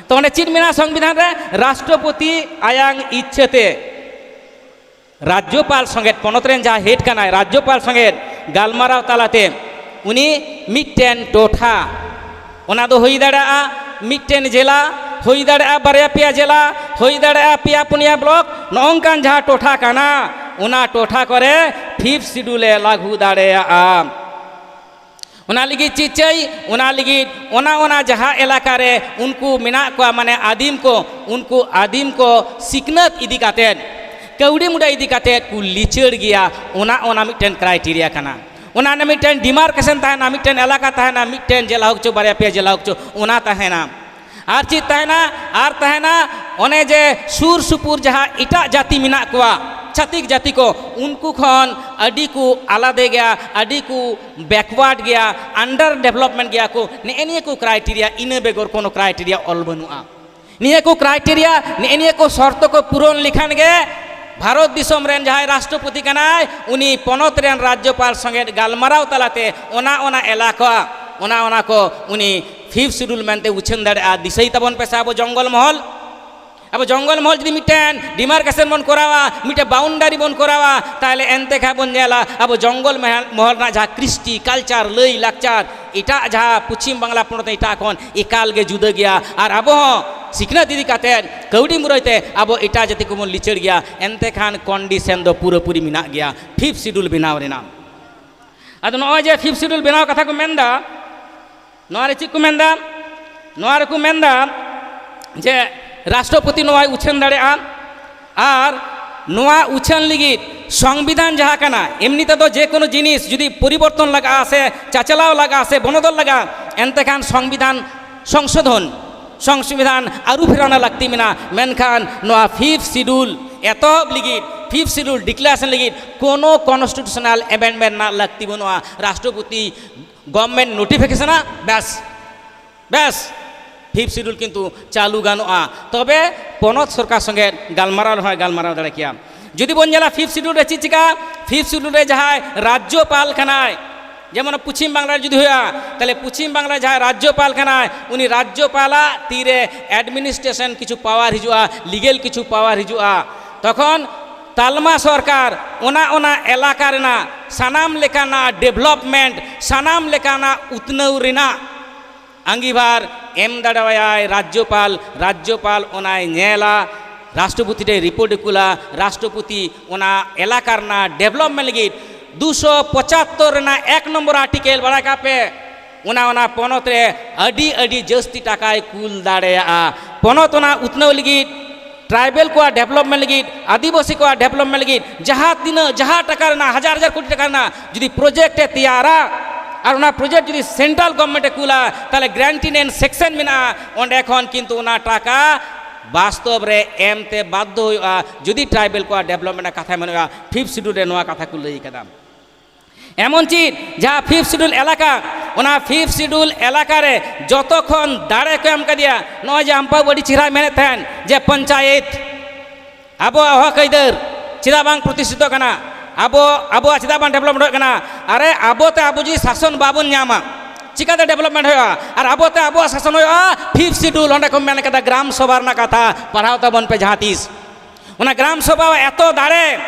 ᱛᱚ ᱚᱸᱰᱮ ᱪᱮᱫ ᱢᱮᱱᱟᱜᱼᱟ ᱥᱚᱝᱵᱤᱫᱷᱟᱱ ᱨᱮ? ᱨᱟᱥᱴᱨᱚᱯᱚᱛᱤ ᱟᱭᱟᱝ ᱤᱪᱪᱷᱟᱹᱛᱮ ᱨᱟᱡᱽᱡᱚᱯᱟᱞ ᱥᱚᱸᱜᱮ, ᱯᱚᱱᱚᱛ ᱨᱮᱱ ᱡᱟᱦᱟᱸ head ᱠᱟᱱᱟᱭ, ᱨᱟᱡᱽᱡᱚᱯᱟᱞ ᱥᱚᱸᱜᱮ ᱜᱟᱞᱢᱟᱨᱟᱣ ᱛᱟᱞᱟᱛᱮ ᱩᱱᱤ ᱢᱤᱫᱴᱮᱱ ᱴᱚᱴᱷᱟ, ᱚᱱᱟ ᱫᱚ ᱦᱩᱭ ᱫᱟᱲᱮᱭᱟᱜᱼᱟ ᱢᱤᱫᱴᱮᱱ ᱡᱮᱞᱟ, ᱦᱩᱭ ᱫᱟᱲᱮᱭᱟᱜᱼᱟ ᱵᱟᱨᱭᱟ ᱯᱮᱭᱟ ᱡᱮᱞᱟ, ᱦᱩᱭ ᱫᱟᱲᱮᱭᱟᱜᱼᱟ ᱯᱮᱭᱟ ᱯᱩᱱᱭᱟ block, ᱱᱚᱜᱼᱚ ᱱᱚᱝᱠᱟᱱ ᱡᱟᱦᱟᱸ ᱴᱚᱴᱷᱟ ᱠᱟᱱᱟ, ᱚᱱᱟ ᱴᱚᱴᱷᱟ ᱠᱚᱨᱮ ᱯᱷᱤᱯᱛᱷ ᱥᱤᱰᱩᱞ ᱮ ᱞᱟᱹᱜᱩ ᱫᱟᱲᱮᱭᱟᱜᱼᱟ᱾ ᱚᱱᱟ ᱞᱟᱹᱜᱤᱫ ᱪᱮᱫ ᱪᱟᱹᱭ? ᱚᱱᱟ ᱞᱟᱹᱜᱤᱫ ᱚᱱᱟ, ᱚᱱᱟ ᱡᱟᱦᱟᱸ ᱮᱞᱟᱠᱟ ᱨᱮ ᱩᱱᱠᱩ ᱢᱮᱱᱟᱜ ᱠᱚᱣᱟ, ᱢᱟᱱᱮ ᱟᱹᱫᱤᱢ ᱠᱚ, ᱩᱱᱠᱩ ᱟᱹᱫᱤᱢ ᱠᱚ ᱥᱤᱠᱷᱱᱟᱹᱛ ᱤᱫᱤ ᱠᱟᱛᱮᱫ, ᱠᱟᱹᱣᱰᱤ ᱢᱩᱰᱟ ᱤᱫᱤ ᱠᱟᱛᱮᱫ ᱠᱚ ᱞᱤᱪᱟᱹᱲ ᱜᱮᱭᱟ, ᱚᱱᱟ, ᱚᱱᱟ ᱢᱤᱫᱴᱮᱱ ᱠᱨᱟᱭᱴᱮᱨᱤᱭᱟ ᱠᱟᱱᱟ᱾ ᱚᱱᱟ ᱨᱮᱱᱟᱜ ᱢᱤᱫᱴᱮᱱ ᱰᱤᱢᱟᱨᱠᱮᱥᱚᱱ ᱛᱟᱦᱮᱱᱟ, ᱢᱤᱫᱴᱮᱱ ᱮᱞᱟᱠᱟ ᱛᱟᱦᱮᱱᱟ, ᱢᱤᱫᱴᱮᱱ ᱡᱮᱞᱟ ᱦᱳᱠ ᱪᱚ, ᱵᱟᱨᱭᱟ ᱯᱮᱭᱟ ᱡᱮᱞᱟ ᱦᱳᱠ ᱪᱚ, ᱚᱱᱟ ᱛᱟᱦᱮᱱᱟ᱾ ᱟᱨ ᱪᱮᱫ ᱛᱟᱦᱮᱱᱟ? ᱟᱨ ᱛᱟᱦᱮᱱᱟ ᱚᱱᱮ ᱡᱮ ᱥᱩᱨ ᱥᱩᱯᱩᱨ ᱡᱟᱦᱟᱸ ᱮᱴᱟᱜ ᱡᱟᱹᱛᱤ ᱢᱮᱱᱟᱜ ᱠᱚᱣᱟ, ᱪᱷᱟᱹᱛᱤᱠ ᱡᱟᱹᱛᱤ ᱠᱚ, ᱩᱱᱠᱩ ᱠᱷᱚᱱ ᱟᱹᱰᱤ ᱠᱚ ᱟᱞᱟᱫᱟ ᱜᱮᱭᱟ, ᱟᱹᱰᱤ ᱠᱚ ᱵᱮᱠᱣᱟᱨᱰ ᱜᱮᱭᱟ, ᱟᱱᱰᱟᱨ ᱰᱮᱵᱷᱞᱚᱯᱢᱮᱱᱴ ᱜᱮᱭᱟ ᱠᱚ᱾ ᱱᱮᱜᱼᱮ ᱱᱤᱭᱟᱹ ᱠᱚ ᱠᱨᱟᱭᱴᱮᱨᱤᱭᱟ, ᱤᱱᱟᱹ ᱵᱮᱜᱚᱨ ᱠᱳᱱᱳ ᱠᱨᱟᱭᱴᱮᱨᱤᱭᱟ ᱚᱞ ᱵᱟᱹᱱᱩᱜᱼᱟ᱾ ᱱᱤᱭᱟᱹ ᱠᱚ ᱠᱨᱟᱭᱴᱮᱨᱤᱭᱟ, ᱱᱮᱜᱼᱮ ᱱᱤᱭᱟᱹ ᱠᱚ ᱥᱚᱨᱛᱚ ᱠᱚ ᱯᱩᱨᱚᱱ ᱞᱮᱠᱷᱟᱱ ᱜᱮ ᱵᱷᱟᱨᱚᱛ ᱫᱤᱥᱚᱢ ᱨᱮᱱ ᱡᱟᱦᱟᱸᱭ ᱨᱟᱥᱴᱨᱚᱯᱚᱛᱤ ᱠᱟᱱᱟᱭ, ᱩᱱᱤ ᱯᱚᱱᱚᱛ ᱨᱮᱱ ᱨᱟᱡᱽᱡᱚᱯᱟᱞ ᱥᱚᱸᱜᱮ ᱜᱟᱞᱢᱟᱨᱟᱣ ᱛᱟᱞᱟᱛᱮ ᱚᱱᱟ, ᱚᱱᱟ ᱮᱞᱟᱠᱟ, ᱚᱱᱟ, ᱚᱱᱟ ᱠᱚ ᱩᱱᱤ ᱯᱷᱤᱯᱛᱷ ᱥᱤᱰᱩᱞ ᱢᱮᱱᱛᱮ ᱩᱪᱷᱟᱹᱱ ᱫᱟᱲᱮᱭᱟᱜᱼᱟ᱾ ᱫᱤᱥᱟᱹᱭ ᱛᱟᱵᱚᱱ ᱯᱮ ᱥᱮ ᱟᱵᱚ ᱡᱚᱝᱜᱚᱞ ᱢᱚᱦᱚᱞ, ᱟᱵᱚ ᱡᱚᱝᱜᱚᱞ ᱢᱚᱦᱚᱞ ᱡᱩᱫᱤ ᱢᱤᱫᱴᱮᱱ ᱰᱤᱢᱟᱨᱠᱮᱥᱚᱱ ᱵᱚᱱ ᱠᱚᱨᱟᱣᱟ, ᱢᱤᱫᱴᱮᱱ ᱵᱟᱣᱩᱱᱰᱟᱨᱤ ᱵᱚᱱ ᱠᱚᱨᱟᱣᱟ, ᱛᱟᱦᱚᱞᱮ ᱮᱱᱛᱮ ᱠᱷᱟᱱ ᱵᱚᱱ ᱧᱮᱞᱟ ᱟᱵᱚ ᱡᱚᱝᱜᱚᱞ ᱢᱚᱦᱚᱞ, ᱢᱚᱦᱚᱞ ᱨᱮᱱᱟᱜ ᱡᱟᱦᱟᱸ ᱠᱨᱤᱥᱴᱤ, ᱠᱟᱞᱪᱟᱨ, ᱞᱟᱹᱭ ᱞᱟᱠᱪᱟᱨ, ᱮᱴᱟᱜ ᱡᱟᱦᱟᱸ ᱯᱚᱪᱷᱤᱢ ᱵᱟᱝᱞᱟ ᱯᱚᱱᱚᱛ ᱮᱴᱟᱜ ᱠᱷᱚᱱ ᱮᱠᱟᱞ ᱜᱮ ᱡᱩᱫᱟᱹ ᱜᱮᱭᱟ᱾ ᱟᱨ ᱟᱵᱚ ᱦᱚᱸ ᱥᱤᱠᱷᱱᱟᱹᱛ ᱤᱫᱤ ᱠᱟᱛᱮᱫ ᱠᱟᱹᱣᱰᱤ ᱢᱩᱨᱟᱹᱭ ᱛᱮ ᱟᱵᱚ ᱮᱴᱟᱜ ᱡᱟᱹᱛᱤ ᱠᱚᱵᱚᱱ ᱞᱤᱪᱟᱹᱲ ᱜᱮᱭᱟ, ᱮᱱᱛᱮ ᱠᱷᱟᱱ ᱠᱚᱱᱰᱤᱥᱚᱱ ᱫᱚ ᱯᱩᱨᱟᱹᱯᱩᱨᱤ ᱢᱮᱱᱟᱜ ᱜᱮᱭᱟ ᱯᱷᱤᱯᱛᱷ ᱥᱤᱰᱩᱞ ᱵᱮᱱᱟᱣ ᱨᱮᱱᱟᱜ᱾ ᱟᱫᱚ ᱱᱚᱜᱼᱚᱭ ᱡᱮ ᱯᱷᱤᱯᱛᱷ ᱥᱤᱰᱩᱞ ᱵᱮᱱᱟᱣ ᱠᱟᱛᱷᱟ ᱠᱚ ᱢᱮᱱᱫᱟ, ᱱᱚᱣᱟ ᱨᱮ ᱪᱮᱫ ᱠᱚ ᱢᱮᱱᱫᱟ? ᱱᱚᱣᱟ ᱨᱮᱠᱚ ᱢᱮᱱᱫᱟ ᱡᱮ ᱨᱟᱥᱴᱨᱚᱯᱚᱛᱤ ᱱᱚᱣᱟᱭ ᱩᱪᱷᱟᱹᱱ ᱫᱟᱲᱮᱭᱟᱜᱼᱟ, ᱟᱨ ᱱᱚᱣᱟ ᱩᱪᱷᱟᱹᱱ ᱞᱟᱹᱜᱤᱫ ᱥᱚᱝᱵᱤᱫᱷᱟᱱ ᱡᱟᱦᱟᱸ ᱠᱟᱱᱟ, ᱮᱢᱱᱤ ᱛᱮᱫᱚ ᱡᱮ ᱠᱳᱱᱳ ᱡᱤᱱᱤᱥ ᱡᱩᱫᱤ ᱯᱚᱨᱤᱵᱚᱨᱛᱚᱱ ᱞᱟᱜᱟᱜᱼᱟ ᱥᱮ ᱪᱟᱪᱞᱟᱣ ᱞᱟᱜᱟᱜᱼᱟ ᱥᱮ ᱵᱚᱱᱚᱫᱚᱞ ᱞᱟᱜᱟᱜᱼᱟ, ᱮᱱᱛᱮ ᱠᱷᱟᱱ ᱥᱚᱝᱵᱤᱫᱷᱟᱱ ᱥᱚᱝᱥᱳᱫᱷᱚᱱ, ᱥᱚᱝᱵᱤᱫᱷᱟᱱ ᱟᱹᱨᱩ ᱯᱷᱮᱨᱟᱣ ᱨᱮᱱᱟᱜ ᱞᱟᱹᱠᱛᱤ ᱢᱮᱱᱟᱜᱼᱟ᱾ ᱢᱮᱱᱠᱷᱟᱱ ᱱᱚᱣᱟ ᱯᱷᱤᱯᱛᱷ ᱥᱤᱰᱩᱞ ᱮᱛᱚᱦᱚᱵ ᱞᱟᱹᱜᱤᱫ, ᱯᱷᱤᱯᱛᱷ ᱥᱤᱰᱩᱞ ᱰᱤᱠᱞᱟᱨᱮᱥᱚᱱ ᱞᱟᱹᱜᱤᱫ ᱠᱳᱱᱳ ᱠᱚᱱᱥᱴᱤᱴᱩᱥᱚᱱᱟᱞ ᱮᱢᱮᱱᱰᱢᱮᱱᱴ ᱨᱮᱱᱟᱜ ᱞᱟᱹᱠᱛᱤ ᱵᱟᱹᱱᱩᱜᱼᱟ᱾ ᱨᱟᱥᱴᱨᱚᱯᱚᱛᱤ ᱜᱚᱵᱷᱚᱨᱱᱢᱮᱱᱴ ᱱᱳᱴᱤᱯᱷᱤᱠᱮᱥᱚᱱᱟ, ᱵᱮᱥ, ᱵᱮᱥ, ᱯᱷᱤᱯᱛᱷ ᱥᱤᱰᱩᱞ ᱠᱤᱱᱛᱩ ᱪᱟᱹᱞᱩ ᱜᱟᱱᱚᱜᱼᱟ᱾ ᱛᱚᱵᱮ ᱯᱚᱱᱚᱛ ᱥᱚᱨᱠᱟᱨ ᱥᱚᱸᱜᱮ ᱜᱟᱞᱢᱟᱨᱟᱣ ᱨᱮᱦᱚᱸᱭ ᱜᱟᱞᱢᱟᱨᱟᱣ ᱫᱟᱲᱮ ᱠᱮᱭᱟ᱾ ᱡᱩᱫᱤ ᱵᱚᱱ ᱧᱮᱞᱟ ᱯᱷᱤᱯᱛᱷ ᱥᱤᱰᱩᱞ ᱨᱮ ᱪᱮᱫ ᱪᱤᱠᱟ, ᱯᱷᱤᱯᱛᱷ ᱥᱤᱰᱩᱞ ᱨᱮ ᱡᱟᱦᱟᱸᱭ ᱨᱟᱡᱽᱡᱚᱯᱟᱞ ᱠᱟᱱᱟᱭ, ᱡᱮᱢᱚᱱ ᱯᱚᱪᱷᱤᱢ ᱵᱟᱝᱞᱟ ᱨᱮ ᱡᱩᱫᱤ ᱦᱩᱭᱩᱜᱼᱟ, ᱛᱟᱦᱚᱞᱮ ᱯᱚᱪᱷᱤᱢ ᱵᱟᱝᱞᱟ ᱨᱮ ᱡᱟᱦᱟᱸᱭ ᱨᱟᱡᱽᱡᱚᱯᱟᱞ ᱠᱟᱱᱟᱭ, ᱩᱱᱤ ᱨᱟᱡᱽᱡᱚᱯᱟᱞᱟᱜ ᱛᱤᱨᱮ ᱮᱰᱢᱤᱱᱤᱥᱴᱨᱮᱥᱚᱱ ᱠᱤᱪᱷᱩ ᱯᱟᱣᱟᱨ ᱦᱤᱡᱩᱜᱼᱟ, ᱞᱤᱜᱮᱞ ᱠᱤᱪᱷᱩ ᱯᱟᱣᱟᱨ ᱦᱤᱡᱩᱜᱼᱟ᱾ ᱛᱚᱠᱷᱚᱱ ᱛᱟᱞᱢᱟ ᱥᱚᱨᱠᱟᱨ ᱚᱱᱟ, ᱚᱱᱟ ᱮᱞᱟᱠᱟ ᱨᱮᱱᱟᱜ ᱥᱟᱱᱟᱢ ᱞᱮᱠᱟᱱᱟᱜ ᱰᱮᱵᱷᱞᱚᱯᱢᱮᱱᱴ, ᱥᱟᱱᱟᱢ ᱞᱮᱠᱟᱱᱟᱜ ᱩᱛᱱᱟᱹᱣ ᱨᱮᱱᱟᱜ ᱟᱸᱜᱤᱵᱷᱟᱨ ᱮᱢ ᱫᱟᱲᱮᱣᱟᱭᱟᱭ ᱨᱟᱡᱽᱡᱚᱯᱟᱞ᱾ ᱨᱟᱡᱽᱡᱚᱯᱟᱞ ᱚᱱᱟᱭ ᱧᱮᱞᱟ, ᱨᱟᱥᱴᱨᱚᱯᱚᱛᱤ ᱴᱷᱮᱱ ᱨᱤᱯᱳᱨᱴ ᱮ ᱠᱩᱞᱟ᱾ ᱨᱟᱥᱴᱨᱚᱯᱚᱛᱤ ᱚᱱᱟ ᱮᱞᱟᱠᱟ ᱨᱮᱱᱟᱜ ᱰᱮᱵᱷᱞᱚᱯᱢᱮᱱᱴ ᱞᱟᱹᱜᱤᱫ ᱫᱩᱥᱚ ᱯᱚᱸᱪᱟᱛᱛᱳᱨ ᱨᱮᱱᱟᱜ ᱮᱠ ᱱᱚᱢᱵᱚᱨ ᱟᱨᱴᱤᱠᱮᱞ ᱵᱟᱲᱟᱭ ᱠᱟᱜ ᱯᱮ, ᱚᱱᱟ, ᱚᱱᱟ ᱯᱚᱱᱚᱛ ᱨᱮ ᱟᱹᱰᱤ, ᱟᱹᱰᱤ ᱡᱟᱹᱥᱛᱤ ᱴᱟᱠᱟᱭ ᱠᱩᱞ ᱫᱟᱲᱮᱭᱟᱜᱼᱟ᱾ ᱯᱚᱱᱚᱛ ᱚᱱᱟ ᱩᱛᱱᱟᱹᱣ ᱞᱟᱹᱜᱤᱫ, ᱴᱨᱟᱭᱵᱮᱞ ᱠᱚᱣᱟᱜ ᱰᱮᱵᱷᱞᱚᱯᱢᱮᱱᱴ ᱞᱟᱹᱜᱤᱫ, ᱟᱹᱫᱤᱵᱟᱹᱥᱤ ᱠᱚᱣᱟᱜ ᱰᱮᱵᱷᱞᱚᱯᱢᱮᱱᱴ ᱞᱟᱹᱜᱤᱫ ᱡᱟᱦᱟᱸ ᱛᱤᱱᱟᱹᱜ, ᱡᱟᱦᱟᱸ ᱴᱟᱠᱟ ᱨᱮᱱᱟᱜ ᱦᱟᱡᱟᱨ ᱦᱟᱡᱟᱨ ᱠᱳᱴᱤ ᱴᱟᱠᱟ ᱨᱮᱱᱟᱜ ᱡᱩᱫᱤ ᱯᱨᱚᱡᱮᱠᱴ ᱮ ᱛᱮᱭᱟᱨᱟ ᱟᱨ ᱚᱱᱟ ᱯᱨᱚᱡᱮᱠᱴ ᱡᱩᱫᱤ ᱥᱮᱱᱴᱨᱟᱞ ᱜᱚᱵᱷᱢᱮᱱᱴ ᱮ ᱠᱩᱞᱟ, ᱛᱟᱦᱚᱞᱮ guaranteed and sanction ᱢᱮᱱᱟᱜᱼᱟ, ᱚᱸᱰᱮ ᱠᱷᱚᱱ ᱠᱤᱱᱛᱩ ᱚᱱᱟ ᱴᱟᱠᱟ ᱵᱟᱥᱛᱚᱵ ᱨᱮ ᱮᱢ ᱛᱮ ᱵᱟᱫᱽᱫᱷᱚ ᱦᱩᱭᱩᱜᱼᱟ᱾ ᱡᱩᱫᱤ ᱴᱨᱟᱭᱵᱮᱞ ᱠᱚᱣᱟᱜ ᱰᱮᱵᱷᱞᱚᱯᱢᱮᱱᱴ ᱨᱮᱱᱟᱜ ᱠᱟᱛᱷᱟ ᱢᱮᱱ ᱦᱩᱭᱩᱜᱼᱟ, ᱯᱷᱤᱯᱛᱷ ᱥᱤᱰᱩᱞ ᱨᱮ ᱱᱚᱣᱟ ᱠᱟᱛᱷᱟ ᱠᱚ ᱞᱟᱹᱭ ᱠᱟᱫᱟ᱾ ᱮᱢᱚᱱ ᱪᱮᱫ ᱡᱟᱦᱟᱸ ᱯᱷᱤᱯᱛᱷ ᱥᱤᱰᱩᱞ ᱮᱞᱟᱠᱟ, ᱚᱱᱟ ᱯᱷᱤᱯᱛᱷ ᱥᱤᱰᱩᱞ ᱮᱞᱟᱠᱟ ᱨᱮ ᱡᱚᱛᱚ ᱠᱷᱚᱱ ᱫᱟᱲᱮ ᱠᱚ ᱮᱢ ᱠᱟᱫᱮᱭᱟ᱾ ᱱᱚᱜᱼᱚᱭ ᱡᱮ ᱟᱢᱯᱟᱣ ᱟᱹᱰᱤ ᱪᱮᱦᱨᱟᱭ ᱢᱮᱱᱮᱫ ᱛᱟᱦᱮᱸᱱ ᱡᱮ ᱯᱚᱧᱪᱟᱭᱮᱛ, ᱟᱵᱚᱣᱟᱜ ᱦᱚᱠ ᱟᱹᱭᱫᱟᱹᱨ ᱪᱮᱫᱟᱜ ᱵᱟᱝ ᱯᱨᱚᱛᱤᱥᱴᱷᱤᱛᱚᱜ ᱠᱟᱱᱟ? ᱟᱵᱚ, ᱟᱵᱚᱣᱟᱜ ᱪᱮᱫᱟᱜ ᱵᱟᱝ ᱰᱮᱵᱷᱞᱚᱯᱢᱮᱱᱴ ᱦᱩᱭᱩᱜ ᱠᱟᱱᱟ? ᱟᱨᱮ, ᱟᱵᱚ ᱛᱮ ᱟᱵᱚ ᱡᱩᱫᱤ ᱥᱟᱥᱚᱱ ᱵᱟᱵᱚᱱ ᱧᱟᱢᱟ, ᱪᱤᱠᱟᱛᱮ ᱰᱮᱵᱷᱞᱚᱯᱢᱮᱱᱴ ᱦᱩᱭᱩᱜᱼᱟ? ᱟᱨ ᱟᱵᱚ ᱛᱮ ᱟᱵᱚᱣᱟᱜ ᱥᱟᱥᱚᱱ ᱦᱩᱭᱩᱜᱼᱟ, ᱯᱷᱤᱯᱛᱷ ᱥᱤᱰᱩᱞ, ᱚᱸᱰᱮ ᱠᱚ ᱢᱮᱱ ᱠᱟᱫᱟ ᱜᱨᱟᱢ ᱥᱚᱵᱷᱟ ᱨᱮᱱᱟᱜ ᱠᱟᱛᱷᱟ, ᱯᱟᱲᱦᱟᱣ ᱛᱟᱵᱚᱱ ᱯᱮ ᱡᱟᱦᱟᱸ ᱛᱤᱥ᱾ ᱚᱱᱟ ᱜᱨᱟᱢ ᱥᱚᱵᱷᱟ ᱮᱛᱚ ᱫᱟᱲᱮ,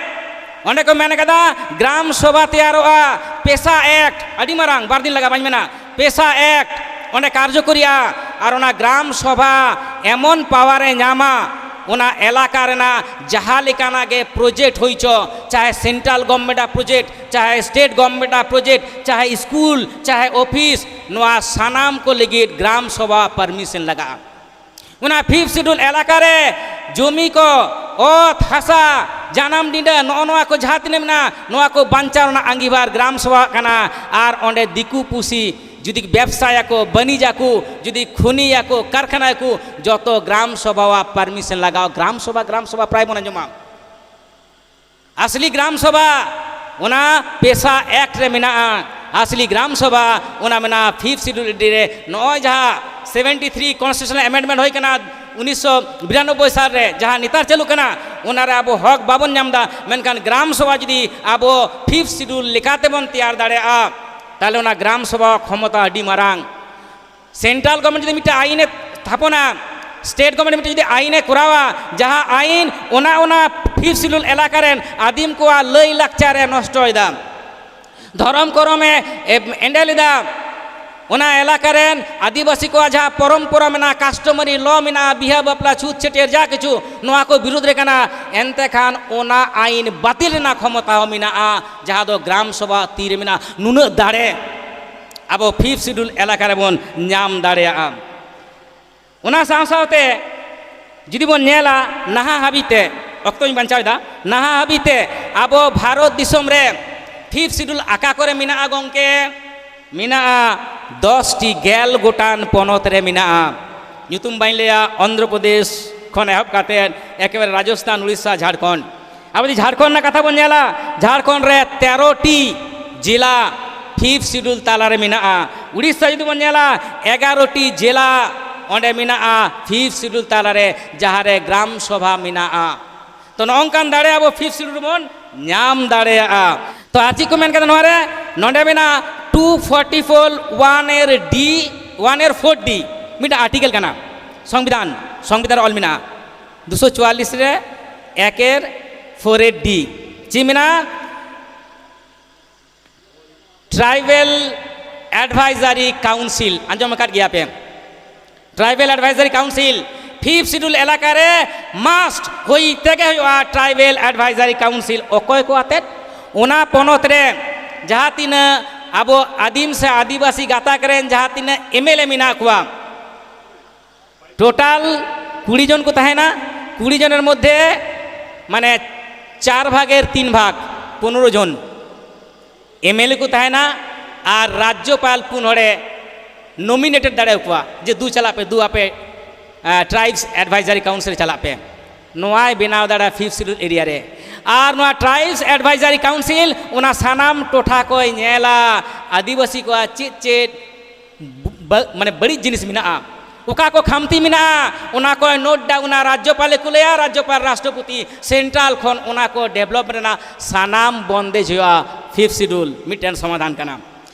ᱚᱸᱰᱮ ᱠᱚ ᱢᱮᱱ ᱠᱟᱫᱟ ᱜᱨᱟᱢ ᱥᱚᱵᱷᱟ ᱛᱮᱭᱟᱨᱚᱜᱼᱟ, ᱯᱮᱥᱟ ᱮᱠᱴ, ᱟᱹᱰᱤ ᱢᱟᱨᱟᱝ, ᱵᱟᱨ ᱫᱤᱱ ᱞᱟᱜᱟᱜᱼᱟ, ᱵᱟᱹᱧ ᱢᱮᱱᱟ, ᱯᱮᱥᱟ ᱮᱠᱴ ᱚᱸᱰᱮ ᱠᱟᱨᱡᱚᱠᱚᱨᱤᱜᱼᱟ᱾ ᱟᱨ ᱚᱱᱟ ᱜᱨᱟᱢ ᱥᱚᱵᱷᱟ ᱮᱢᱚᱱ ᱯᱟᱣᱟᱨ ᱮ ᱧᱟᱢᱟ, ᱚᱱᱟ ᱮᱞᱟᱠᱟ ᱨᱮᱱᱟᱜ ᱡᱟᱦᱟᱸ ᱞᱮᱠᱟᱱᱟᱜ ᱜᱮ ᱯᱨᱚᱡᱮᱠᱴ ᱦᱩᱭ ᱪᱚ, ᱪᱟᱦᱮ ᱥᱮᱱᱴᱨᱟᱞ ᱜᱚᱵᱷᱢᱮᱱᱴ ᱟᱜ ᱯᱨᱚᱡᱮᱠᱴ, ᱪᱟᱦᱮ ᱥᱴᱮᱴ ᱜᱚᱵᱷᱢᱮᱱᱴ ᱟᱜ ᱯᱨᱚᱡᱮᱠᱴ, ᱪᱟᱦᱮ ᱥᱠᱩᱞ, ᱪᱟᱦᱮ ᱚᱯᱷᱤᱥ, ᱱᱚᱣᱟ ᱥᱟᱱᱟᱢ ᱠᱚ ᱞᱟᱹᱜᱤᱫ ᱜᱨᱟᱢ ᱥᱚᱵᱷᱟ ᱯᱟᱨᱢᱤᱥᱚᱱ ᱞᱟᱜᱟᱜᱼᱟ᱾ ᱚᱱᱟ ᱯᱷᱤᱯᱛᱷ ᱥᱤᱰᱩᱞ ᱮᱞᱟᱠᱟ ᱨᱮ ᱡᱚᱢᱤ ᱠᱚ, ᱚᱛ ᱦᱟᱥᱟ, ᱡᱟᱱᱟᱢ ᱰᱤᱸᱰᱟᱹ, ᱱᱚᱜᱼᱚ ᱱᱚᱣᱟ ᱠᱚ ᱡᱟᱦᱟᱸ ᱛᱤᱱᱟᱹᱜ ᱢᱮᱱᱟᱜᱼᱟ, ᱱᱚᱣᱟ ᱠᱚ ᱵᱟᱧᱪᱟᱣ ᱨᱮᱱᱟᱜ ᱟᱸᱜᱤᱵᱷᱟᱨ ᱜᱨᱟᱢ ᱥᱚᱵᱷᱟ ᱠᱟᱱᱟ᱾ ᱟᱨ ᱚᱸᱰᱮ ᱫᱤᱠᱩ ᱯᱩᱥᱤ ᱡᱩᱫᱤ ᱵᱮᱵᱽᱥᱟᱭᱟᱠᱚ, ᱵᱟᱹᱱᱤᱡᱟᱠᱚ, ᱡᱩᱫᱤ ᱠᱷᱚᱱᱤᱭᱟᱠᱚ, ᱠᱟᱨᱠᱷᱟᱱᱟᱭᱟᱠᱚ, ᱡᱚᱛᱚ ᱜᱨᱟᱢ ᱥᱚᱵᱷᱟ ᱯᱟᱨᱢᱤᱥᱚᱱ ᱞᱟᱜᱟᱣ᱾ ᱜᱨᱟᱢ ᱥᱚᱵᱷᱟ, ᱜᱨᱟᱢ ᱥᱚᱵᱷᱟ ᱯᱨᱟᱭ ᱵᱚᱱ ᱟᱸᱡᱚᱢᱟ᱾ ᱟᱥᱞᱤ ᱜᱨᱟᱢ ᱥᱚᱵᱷᱟ ᱚᱱᱟ ᱯᱮᱥᱟ ᱮᱠᱴ ᱨᱮ ᱢᱮᱱᱟᱜᱼᱟ᱾ ᱟᱥᱞᱤ ᱜᱨᱟᱢ ᱥᱚᱵᱷᱟ ᱚᱱᱟ ᱢᱮᱱᱟᱜᱼᱟ ᱯᱷᱤᱯᱛᱷ ᱥᱤᱰᱩᱞ ᱰᱤ ᱨᱮ᱾ ᱱᱚᱜᱼᱚᱭ ᱡᱟᱦᱟᱸ ᱥᱮᱵᱷᱮᱱᱴᱤ ᱛᱷᱨᱤ ᱠᱚᱱᱥᱴᱤᱴᱩᱥᱚᱱᱟᱞ ᱮᱢᱮᱱᱰᱢᱮᱱᱴ ᱦᱩᱭ ᱠᱟᱱᱟ ᱩᱱᱤᱥᱥᱚ ᱵᱤᱨᱟᱱᱚᱵᱵᱳᱭ ᱥᱟᱞ ᱨᱮ, ᱡᱟᱦᱟᱸ ᱱᱮᱛᱟᱨ ᱪᱟᱹᱞᱩᱜ ᱠᱟᱱᱟ, ᱚᱱᱟ ᱨᱮ ᱟᱵᱚ ᱦᱚᱠ ᱵᱟᱵᱚᱱ ᱧᱟᱢ ᱮᱫᱟ᱾ ᱢᱮᱱᱠᱷᱟᱱ ᱜᱨᱟᱢ ᱥᱚᱵᱷᱟ ᱡᱩᱫᱤ ᱟᱵᱚ ᱯᱷᱤᱯᱛᱷ ᱥᱤᱰᱩᱞ ᱞᱮᱠᱟᱛᱮ ᱵᱚᱱ ᱛᱮᱭᱟᱨ ᱫᱟᱲᱮᱭᱟᱜᱼᱟ, ᱛᱟᱦᱚᱞᱮ ᱚᱱᱟ ᱜᱨᱟᱢ ᱥᱚᱵᱷᱟ ᱠᱷᱚᱢᱚᱛᱟ ᱟᱹᱰᱤ ᱢᱟᱨᱟᱝ᱾ ᱥᱮᱱᱴᱨᱟᱞ ᱜᱚᱵᱷᱢᱮᱱᱴ ᱡᱩᱫᱤ ᱢᱤᱫᱴᱮᱱ ᱟᱭᱤᱱ ᱮ ᱛᱷᱟᱯᱚᱱᱟ, ᱥᱴᱮᱴ ᱜᱚᱵᱷᱢᱮᱱᱴ ᱢᱤᱫᱴᱮᱱ ᱡᱩᱫᱤ ᱟᱭᱤᱱ ᱮ ᱠᱚᱨᱟᱣᱟ, ᱡᱟᱦᱟᱸ ᱟᱭᱤᱱ ᱚᱱᱟ, ᱚᱱᱟ ᱯᱷᱤᱯᱛᱷ ᱥᱤᱰᱩᱞ ᱮᱞᱟᱠᱟ ᱨᱮᱱ ᱟᱹᱫᱤᱢ ᱠᱚᱣᱟᱜ ᱞᱟᱹᱭ ᱞᱟᱠᱪᱟᱨ ᱮ ᱱᱚᱥᱴᱚᱭᱮᱫᱟ, ᱫᱷᱚᱨᱚᱢ ᱠᱚᱨᱚᱢ ᱮ, ᱮ, ᱮᱸᱰᱮᱞ ᱮᱫᱟ, ᱚᱱᱟ ᱮᱞᱟᱠᱟ ᱨᱮᱱ ᱟᱹᱫᱤᱵᱟᱹᱥᱤ ᱠᱚᱣᱟᱜ ᱡᱟᱦᱟᱸ ᱯᱚᱨᱚᱢᱯᱚᱨᱟ ᱢᱮᱱᱟᱜᱼᱟ, ᱠᱟᱥᱴᱚᱢᱟᱨᱤ ᱞᱚ ᱢᱮᱱᱟᱜᱼᱟ, ᱵᱤᱦᱟᱹ ᱵᱟᱯᱞᱟ ᱪᱷᱩᱛ ᱪᱷᱟᱹᱴᱭᱟᱹᱨ ᱡᱟ ᱠᱤᱪᱷᱩ, ᱱᱚᱣᱟ ᱠᱚ ᱵᱤᱨᱩᱫᱷ ᱨᱮ ᱠᱟᱱᱟ᱾ ᱮᱱᱛᱮ ᱠᱷᱟᱱ ᱚᱱᱟ ᱟᱹᱭᱤᱱ ᱵᱟᱹᱛᱤᱞ ᱨᱮᱱᱟᱜ ᱠᱷᱚᱢᱚᱛᱟ ᱦᱚᱸ ᱢᱮᱱᱟᱜᱼᱟ, ᱡᱟᱦᱟᱸ ᱫᱚ ᱜᱨᱟᱢ ᱥᱚᱵᱷᱟ ᱛᱤ ᱨᱮ ᱢᱮᱱᱟᱜᱼᱟ᱾ ᱱᱩᱱᱟᱹᱜ ᱫᱟᱲᱮ ᱟᱵᱚ ᱯᱷᱤᱯᱛᱷ ᱥᱤᱰᱩᱞ ᱮᱞᱟᱠᱟ ᱨᱮᱵᱚᱱ ᱧᱟᱢ ᱫᱟᱲᱮᱭᱟᱜᱼᱟ᱾ ᱚᱱᱟ ᱥᱟᱶ ᱥᱟᱶᱛᱮ ᱡᱩᱫᱤ ᱵᱚᱱ ᱧᱮᱞᱟ, ᱱᱟᱦᱟᱜ ᱦᱟᱹᱵᱤᱡ ᱛᱮ, ᱚᱠᱛᱚᱧ ᱵᱟᱧᱪᱟᱣ ᱮᱫᱟ, ᱱᱟᱦᱟᱜ ᱦᱟᱹᱵᱤᱡ ᱛᱮ ᱟᱵᱚ ᱵᱷᱟᱨᱚᱛ ᱫᱤᱥᱚᱢ ᱨᱮ ᱯᱷᱤᱯᱛᱷ ᱥᱤᱰᱩᱞ ᱚᱠᱟ ᱠᱚᱨᱮ ᱢᱮᱱᱟᱜᱼᱟ ᱜᱚᱢᱠᱮ? ᱢᱮᱱᱟᱜᱼᱟ ᱫᱚᱥ ᱴᱤ, ᱜᱮᱞ ᱜᱚᱴᱟᱝ ᱯᱚᱱᱚᱛ ᱨᱮ ᱢᱮᱱᱟᱜᱼᱟ᱾ ᱧᱩᱛᱩᱢ ᱵᱟᱹᱧ ᱞᱟᱹᱭᱟ, ᱚᱱᱫᱷᱨᱚ ᱯᱨᱚᱫᱮᱥ ᱠᱷᱚᱱ ᱮᱦᱚᱵ ᱠᱟᱛᱮᱫ ᱮᱠᱮᱵᱟᱨᱮ ᱨᱟᱡᱚᱥᱛᱷᱟᱱ, ᱩᱲᱤᱥᱥᱟ, ᱡᱷᱟᱲᱠᱷᱚᱸᱰ᱾ ᱟᱵᱚ ᱡᱩᱫᱤ ᱡᱷᱟᱲᱠᱷᱚᱸᱰ ᱨᱮᱱᱟᱜ ᱠᱟᱛᱷᱟ ᱵᱚᱱ ᱧᱮᱞᱟ, ᱡᱷᱟᱲᱠᱷᱚᱸᱰ ᱨᱮ ᱛᱮᱨᱚ ᱴᱤ ᱡᱮᱞᱟ ᱯᱷᱤᱯᱛᱷ ᱥᱤᱰᱩᱞ ᱛᱟᱞᱟᱨᱮ ᱢᱮᱱᱟᱜᱼᱟ᱾ ᱩᱲᱤᱥᱥᱟ ᱡᱩᱫᱤ ᱵᱚᱱ ᱧᱮᱞᱟ, ᱮᱜᱟᱨᱚ ᱴᱤ ᱡᱮᱞᱟ ᱚᱸᱰᱮ ᱢᱮᱱᱟᱜᱼᱟ ᱯᱷᱤᱯᱛᱷ ᱥᱤᱰᱩᱞ ᱛᱟᱞᱟᱨᱮ, ᱡᱟᱦᱟᱸ ᱨᱮ ᱜᱨᱟᱢ ᱥᱚᱵᱷᱟ ᱢᱮᱱᱟᱜᱼᱟ᱾ ᱛᱚ, ᱱᱚᱜᱼᱚ ᱱᱚᱝᱠᱟᱱ ᱫᱟᱲᱮ ᱟᱵᱚ ᱯᱷᱤᱯᱛᱷ ᱥᱤᱰᱩᱞ ᱨᱮᱵᱚᱱ ᱧᱟᱢ ᱫᱟᱲᱮᱭᱟᱜᱼᱟ᱾ ᱛᱚ, ᱟᱨ ᱪᱮᱫ ᱠᱚ ᱢᱮᱱ ᱠᱟᱫᱟ ᱱᱚᱣᱟ ᱨᱮ? ᱱᱚᱰᱮ ᱢᱮᱱᱟᱜᱼᱟ ᱴᱩ ᱯᱷᱳᱨᱴᱤ ᱯᱷᱳᱨ ᱚᱣᱟᱱ ᱮᱨ ᱰᱤ, ᱚᱣᱟᱱ ᱮᱨ ᱯᱷᱳᱨ ᱰᱤ, ᱢᱤᱫᱴᱟᱝ ᱟᱨᱴᱤᱠᱮᱞ ᱠᱟᱱᱟ, ᱥᱚᱝᱵᱤᱫᱷᱟᱱ, ᱥᱚᱝᱵᱤᱫᱷᱟᱱ ᱨᱮ ᱚᱞ ᱢᱮᱱᱟᱜᱼᱟ ᱫᱩᱥᱚ ᱪᱩᱣᱟᱞᱞᱤᱥ ᱨᱮ ᱮᱠ ᱮᱨ ᱯᱷᱳᱨ ᱮᱨ ᱰᱤ᱾ ᱪᱮᱫ ᱢᱮᱱᱟᱜᱼᱟ? ᱴᱨᱟᱭᱵᱮᱞ ᱮᱰᱵᱷᱟᱭᱡᱟᱨᱤ ᱠᱟᱣᱩᱱᱥᱤᱞ, ᱟᱸᱡᱚᱢ ᱟᱠᱟᱫ ᱜᱮᱭᱟ ᱯᱮ? Tribal advisory council fifth schedule ᱮᱞᱟᱠᱟ ᱨᱮ ᱢᱟᱥᱴ ᱦᱩᱭ ᱛᱮᱜᱮ ᱦᱩᱭᱩᱜᱼᱟ ᱴᱨᱟᱭᱵᱮᱞ ᱮᱰᱵᱷᱟᱭᱡᱟᱨᱤ ᱠᱟᱣᱩᱱᱥᱤᱞ᱾ ᱚᱠᱚᱭ ᱠᱚ ᱟᱛᱮᱫ? ᱚᱱᱟ ᱯᱚᱱᱚᱛ ᱨᱮ ᱡᱟᱦᱟᱸ ᱛᱤᱱᱟᱹᱜ ᱟᱵᱚ ᱟᱹᱫᱤᱢ ᱥᱮ ᱟᱹᱫᱤᱵᱟᱹᱥᱤ ᱜᱟᱛᱟᱠ ᱨᱮᱱ ᱡᱟᱦᱟᱸ ᱛᱤᱱᱟᱹᱜ ᱮᱢ ᱮᱞ ᱮ ᱢᱮᱱᱟᱜ ᱠᱚᱣᱟ, ᱴᱳᱴᱟᱞ ᱠᱩᱲᱤ ᱡᱚᱱ ᱠᱚ ᱛᱟᱦᱮᱱᱟ᱾ ᱠᱩᱲᱤ ᱡᱚᱱᱮᱨ ᱢᱚᱫᱽᱫᱷᱮ ᱢᱟᱱᱮ ᱪᱟᱨ ᱵᱷᱟᱜᱮᱨ ᱛᱤᱱ ᱵᱷᱟᱜᱽ, ᱯᱚᱱᱨᱚ ᱡᱚᱱ ᱮᱢ ᱮᱞ ᱮ ᱠᱚ ᱛᱟᱦᱮᱱᱟ᱾ ᱟᱨ ᱨᱟᱡᱽᱡᱚᱯᱟᱞ ᱯᱩᱱ ᱦᱚᱲᱮ ᱱᱚᱢᱤᱱᱮᱴᱮᱰ ᱫᱟᱲᱮᱭᱟᱠᱚᱣᱟ ᱡᱮ ᱫᱩ ᱪᱟᱞᱟᱜ ᱯᱮ, ᱫᱩ ᱟᱯᱮ ᱴᱨᱟᱭᱤᱵᱥ ᱮᱰᱵᱷᱟᱭᱡᱟᱨᱤ ᱠᱟᱣᱩᱱᱥᱤᱞ ᱨᱮ ᱪᱟᱞᱟᱜ ᱯᱮ᱾ ᱱᱚᱣᱟᱭ ᱵᱮᱱᱟᱣ ᱫᱟᱲᱮᱭᱟᱜᱼᱟ ᱯᱷᱤᱯᱛᱷ ᱥᱤᱰᱩᱞ ᱮᱨᱤᱭᱟ ᱨᱮ᱾ ᱟᱨ ᱱᱚᱣᱟ ᱴᱨᱟᱭᱤᱵᱥ ᱮᱰᱵᱷᱟᱭᱡᱟᱨᱤ ᱠᱟᱣᱩᱱᱥᱤᱞ ᱚᱱᱟ ᱥᱟᱱᱟᱢ ᱴᱚᱴᱷᱟ ᱠᱚᱭ ᱧᱮᱞᱟ, ᱟᱹᱫᱤᱵᱟᱹᱥᱤ ᱠᱚᱣᱟᱜ ᱪᱮᱫ ᱪᱮᱫ ᱵᱟ-, ᱢᱟᱱᱮ ᱵᱟᱹᱲᱤᱡ ᱡᱤᱱᱤᱥ ᱢᱮᱱᱟᱜᱼᱟ, ᱚᱠᱟ ᱠᱚ ᱠᱷᱟᱢᱛᱤ ᱢᱮᱱᱟᱜᱼᱟ, ᱚᱱᱟ ᱠᱚᱭ ᱱᱳᱴ ᱰᱟᱣᱩᱱᱟ᱾ ᱨᱟᱡᱽᱡᱚᱯᱟᱞᱮ ᱠᱩᱞᱮᱭᱟ, ᱨᱟᱡᱽᱡᱚᱯᱟᱞ ᱨᱟᱥᱴᱨᱚᱯᱚᱛᱤ ᱥᱮᱱᱴᱨᱟᱞ ᱠᱷᱚᱱ ᱚᱱᱟ ᱠᱚ ᱰᱮᱵᱷᱞᱚᱯ ᱨᱮᱱᱟᱜ ᱥᱟᱱᱟᱢ ᱵᱚᱱᱫᱮᱡᱽ ᱦᱩᱭᱩᱜᱼᱟ᱾ ᱯᱷᱤᱯᱛᱷ ᱥᱤᱰᱩᱞ ᱢᱤᱫᱴᱮᱱ ᱥᱚᱢᱟᱫᱷᱟᱱ ᱠᱟᱱᱟ᱾